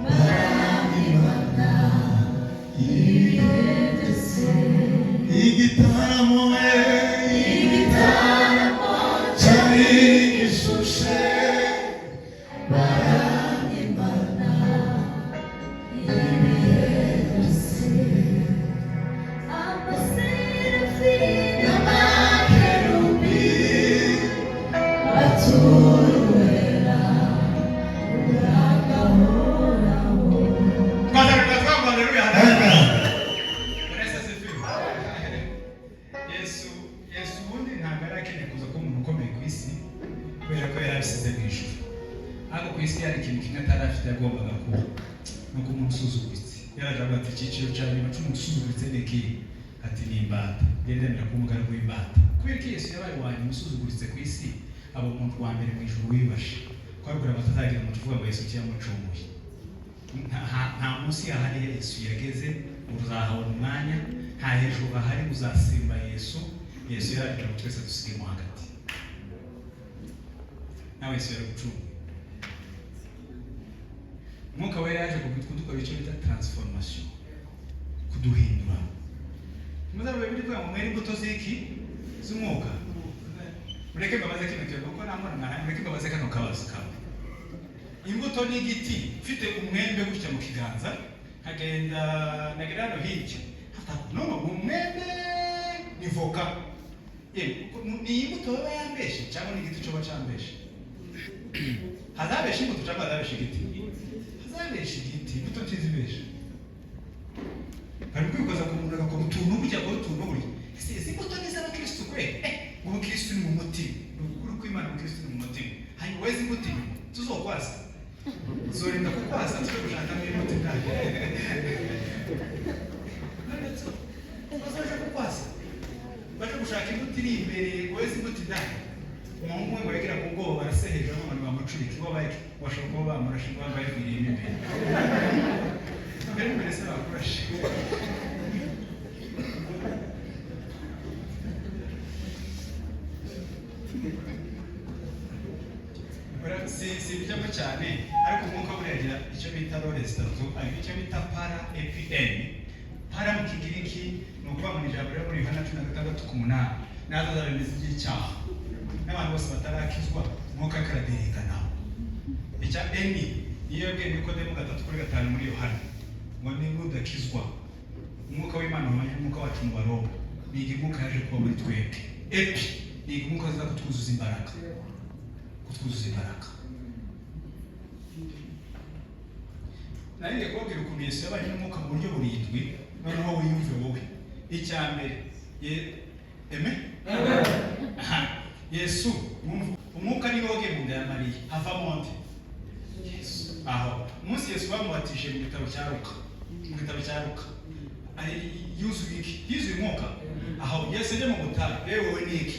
barabibana. Igitaramo, igitaramo cyari gishushe, barabibana ibihe byose. Amaserafi n'amakerubi baturuwera uragahoraho. Twazareka twavuga haleluya. Bwana Yesu asifiwe. Yesu ubundi ntabwo yari akeneye kuza kuba umuntu ukomeye ku isi, kubera ko yari abisize mu ijuru. Ariko ku isi hari ikintu kimwe atari afite yagombaga kuba. Ni uko umuntu usuzuguritse yaraje avuga ati: "Icyiciro cya nyuma cy'umuntu usuzuguritse ni ikihe?" Ati: "Ni imbata." Ngendera kuba umugaragu w'imbata. Kubera ko Yesu yabaye uwa nyuma usuzuguritse ku isi, aba umuntu wa mbere mu ijuru wiyubashe, kwabwira ngo atazagira umuntu uvuga ngo Yesu yamucunguye. Nta munsi hahari Yesu yageze uzahabona umwanya, nta hejuru hahari uzasimba Yesu. Yesu yaragira ngo twese dusigemo hagati. Nawe Yesu yaragucunguye. Umwuka Wera yaje kudukora icyo bita transformation, kuduhindura. Muzabe biri kuvuga ngo mwere imbuto z'iki? Z'umwuka. Mureke mbabaze kino kintu, kuko nta mwana mwana. Mureke mbabaze kano kabazo kamwe. Imbuto ni igiti. Mfite umwembe gutya mu kiganza, nkagenda nagera hano hirya, hata no mu mwembe ni voka. Ni imbuto baba yambeshe cyangwa ni igiti coba cambeshe? Hazabesha imbuto cyangwa hazabesha igiti? Hazabesha igiti. Imbuto ntizibesha. Bari kwikoza ku muntu agakora utuntu burya, akora utuntu burya. Ese izi mbuto ni iz'abakristu kweli? Ubukristu ni mu mutima, ni ukuri kw'Imana. Ubukristu ni mu mutima. Hanyuma weze imbuto inyuma, tuzokwasa, tuzorinda kukwasa, tuje gushakamo imbuto indani. None bazoje kukwasa baje gushaka imbuto iri imbere, weze imbuto indani. Umuhungu we ngo yagira ku bwoba, baraseheje abantu bamucurika ibo bake, bashobora kuba bamurashe ngo bayiviriye imbere mbere imbere se bakurashe. Si bijyamo cyane, ariko umwuka buriya agira icyo bita rôle zitatu. Agira icyo bita para, epi, en. Para mu Kigiriki ni ukuvuga mu ijambo riri muri Yohana 16:8: "Naza azabemeza iby'icyaha." N'abantu bose batarakizwa, umwuka akaraderekanaho. Icya en niyo yabwiye Nikodemu 3:5 muri Yohana ngo: "Niba udakizwa, umwuka w'Imana uhwanye n'umwuka wacu." Mu Baroma niga umwuka yaje kuba muri twebwe. Epi niga umwuka aza kutwuzuza imbaraga, kutwuzuza imbaraga. Nari kubabwira ukuntu Yesu yabaye n'umwuka mu buryo burindwi. Noneho wiyumve wowe. Icya mbere ye eme. Aha. Yesu umwuka niwe wagiye mu nda ya Mariya, havamo nde? Yesu. Aho umunsi Yesu bamubatije, mu gitabo cya Luka, mu gitabo cya Luka, ari yuzuye iki? Yuzuye umwuka. Aho Yesu ajya mu butayu, yewe wowe ni iki?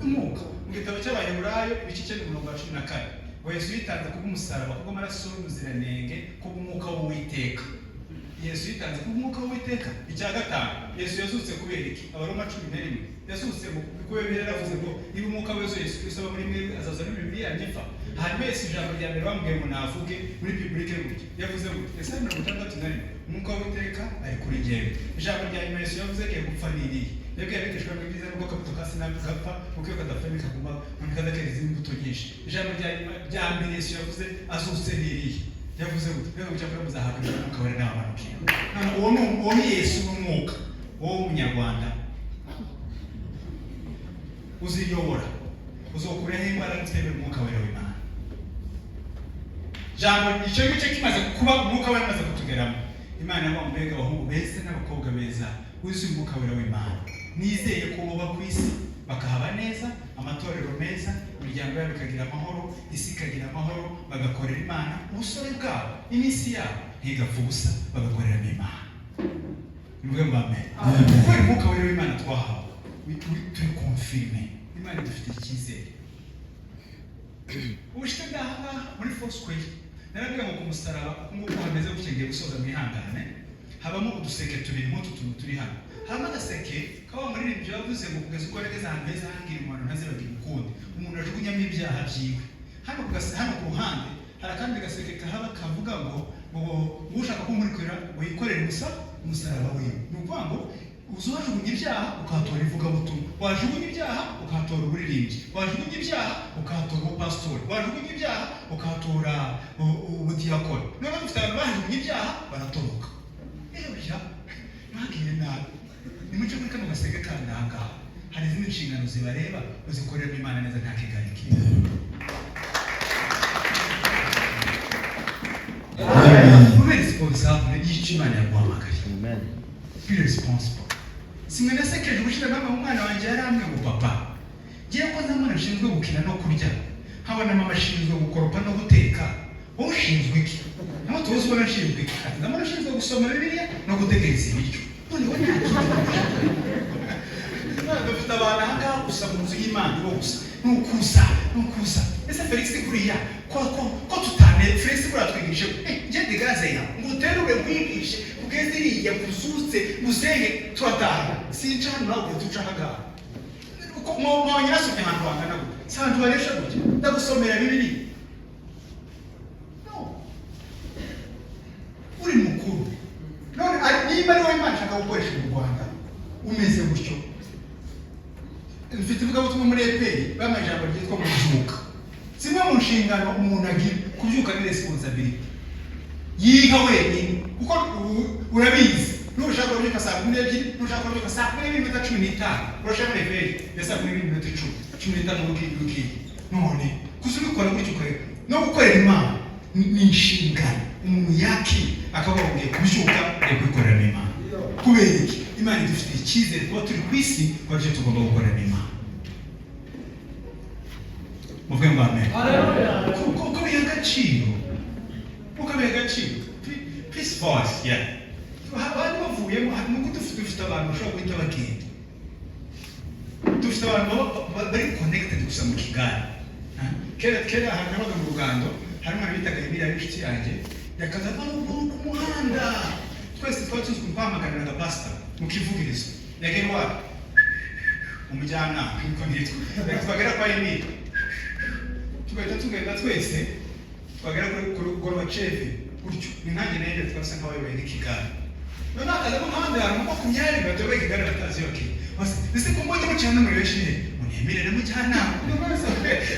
Umwuka. Mu gitabo cy'Abaheburayo ibice 9 umurongo wa 14 ngo: "Yesu yitanze kubw'umusaraba, kubw'amaraso y'umuziranenge, kubw'umwuka w'Uwiteka." Yesu yitanze kubw'umwuka w'Uwiteka. Icya gatanu, Yesu yazutse kubera iki? Abaroma 11. Yazutse ngo kuko Bibiliya yaravuze ngo niba umwuka wuzuye Yesu Kristo aba muri mwebwe, azaza n'imibiri yanyu ipfa. Hanyuma Yesu ijambo rya mbere bamubwiye ngo navuge muri public gutya, yavuze gutya, Yesaya 61: "Umwuka w'Uwiteka ari kuri jyewe." Ijambo rya nyuma Yesu yavuze agiye gupfa ni irihe? Yabwiye abigishwa be byiza nubwo akabuto ka sinapi gapfa, kuko iyo kadapfa bikaguma ntikazakera izindi mbuto nyinshi. Ijambo rya nyuma rya mbere Yesu yavuze azutse ni irihe? Yavuze gutya: "Rero cyakora muzahabwa umwuka Wera n'abamanukira." None uwo ni Yesu n'umwuka. Wowe w'umunyarwanda uziyobora, uzokuraho imbaraga utemera umwuka Wera w'Imana? Jambo icyo ngicyo kimaze kuba, umwuka Wera amaze kutugeramo, Imana yabaha mbega abahungu beza n'abakobwa beza wuzuye umwuka Wera w'Imana. Nizeye ko buba ku isi bakahaba neza, amatorero meza, imiryango yabo ikagira amahoro, isi ikagira amahoro, bagakorera Imana. Ubusore bwabo, iminsi yabo ntigapfa ubusa, bagakoreramo Imana. Nivuge ngo amen. Kubera umwuka Wera w'Imana twahawe, turi confirmé. Imana idufitiye icyizere. Ubushize ngaha ngaha muri Foursquare narabwiye ngo ku musaraba uku nguku hameze gutya. Ngiye gusoza, mwihangane. Habamo uduseke tubiri nk'utu tuntu turi hano. Habamo agaseke kaba muririmbyi yavuze ngo: "Kugeza ubwo nageze ahantu heza hangira umuntu ntazibagira ukundi." Umuntu ajugunyamo ibyaha byiwe. Hano ku ruhande hari akandi gaseke kahaba kavuga ngo ushaka kumurikira ngo yikorere umusaraba wiwe. Ni ukuvuga ngo uzajugunya ibyaha ukahatora ivugabutumwa, wajugunya ibyaha ukahatora uburirimbyi, wajugunya ibyaha ukahatora ubupasitori, wajugunya ibyaha ukahatora ubudiyakoni. Noneho dufite abantu bajugunya ibyaha baratoroka. Ebya mwagire nabi, nimuce muri kano gaseke kandi. Aha ngaha hari izindi nshingano zibareba, uzikoreramo Imana neza, nta kigari kimwe. Ube responsable y'icyo Imana yaguhamagariye. Be responsible. Simwe nasekeje ubushize, mama umwana wanjye yarambwiye ngo: "Papa, ngiye ko nta mwana ashinzwe gukina no kurya, nkabona mama ashinzwe gukoropa no guteka." Wowe ushinzwe iki? Nawe tuzi ubona nshinzwe iki? Ati: "Ndabona ushinzwe gusoma Bibiliya no gutegereza ibiryo." None we nta kindi. Dufite abantu aha ngaha gusa mu nzu y'Imana bo gusa ni ukuza, ni ukuza. Ese Felix kuriya ko tutane Felix kuriya twigishe, njye ndi gaze ya ngo uterure nkwigishe kugeza iriya kuzutse musenge turataha. Sinca hano, nawe ugahita uca aha ngaha. Mwabonye nasomye ahantu hangana gutya, si ahantu haresha gutya, ndagusomera Bibiliya. No uri mukuru none niba ari wowe Imana ishaka gukoresha mu Rwanda umeze gutyo. Mfite ivugabutumwa muri EPR, bampaye ijambo ryitwa kubyuka. Zimwe mu nshingano umuntu agira, kubyuka ni responsibility yiha wenyine, kuko urabizi, nushaka kubyuka saa 12, nushaka kubyuka saa 12:15, urashaka réveil ya saa 12:50, 15, ugiye ugiye. None kuza ubikora gutyo, ukareka no gukorera Imana ni inshingano umuntu yakira, akavuga ngo ngiye kubyuka, ngiye kwikorera Imana. Kubera iki? Imana idufitiye icyizere kuba turi ku isi, ko aricyo tugomba gukorera Imana. Muvuge ngo amen. Kuko biha agaciro, kuko biha agaciro. Peace Voice, yeah. Bari bavuyemo nuko dufite abantu bashobora guhita bagenda. Dufite abantu bari connected gusa mu kigare. Ah, kera kera ahantu nabaga mu Rugando hari umwana bitaga Emile, ari inshuti yanjye, yakaza ava ruguru ku muhanda. Twese twari tuzi guhamagariraga pastor mu kivugirizo yagenwa umujyanama, niko nitwa. Twagera kwa Emile tugahita tugenda twese, twagera kuri Gorbachev gutyo, ni nkanjye nanjye twasa nk'abayoboye n'ikigare. Noneho hakazamo nk'abandi bantu 20 batoboye ikigare batazi iyo kiri bose. Ese ko mbonye mucana muri benshi, munemere na mujyanama?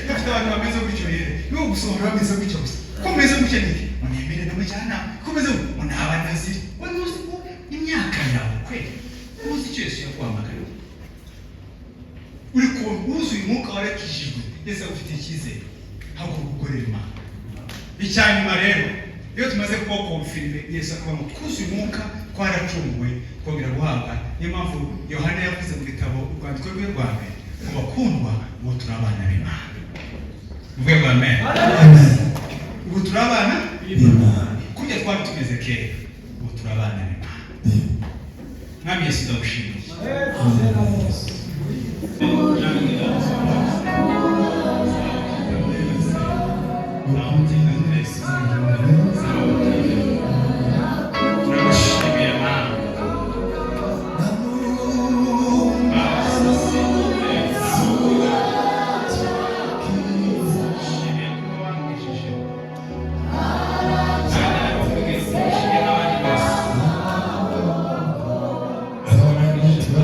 Dufite abantu bameze gutyo rero, niwo gusohora bameze gutyo gusa. Ko mumeze gutya niki? Munemere na mujyanama. Ko mumeze gutya ngo ni abanaziri. Wari uzi ko imyaka yawe kweli uzi icyo Yesu yaguhamagariye? Uri ku wuzuye umwuka, warakijijwe, Yesu agufitiye icyizere, haguruka ukorera Imana. Icya nyuma rero, iyo tumaze kuba confirmé, Yesu akavuga ngo twuzuye umwuka, twaracunguwe, twongera guhabwa. Niyo mpamvu Yohana yavuze mu gitabo, urwandiko rwe rwa mbere, ngo: "Bakundwa, ubu turi abana b'Imana." Muvuge ngo amen. Ubu turi abana B'Imana. Kurya twari tumeze kera, ubu turi abana b'Imana. Mwami Yesu, ndagushimiye. Turagushimiye Mana. Turagushimiye kuba wankijije. Kandi narakubwiye ko ushimye n'abandi bose. Wankijije. N'agakiza.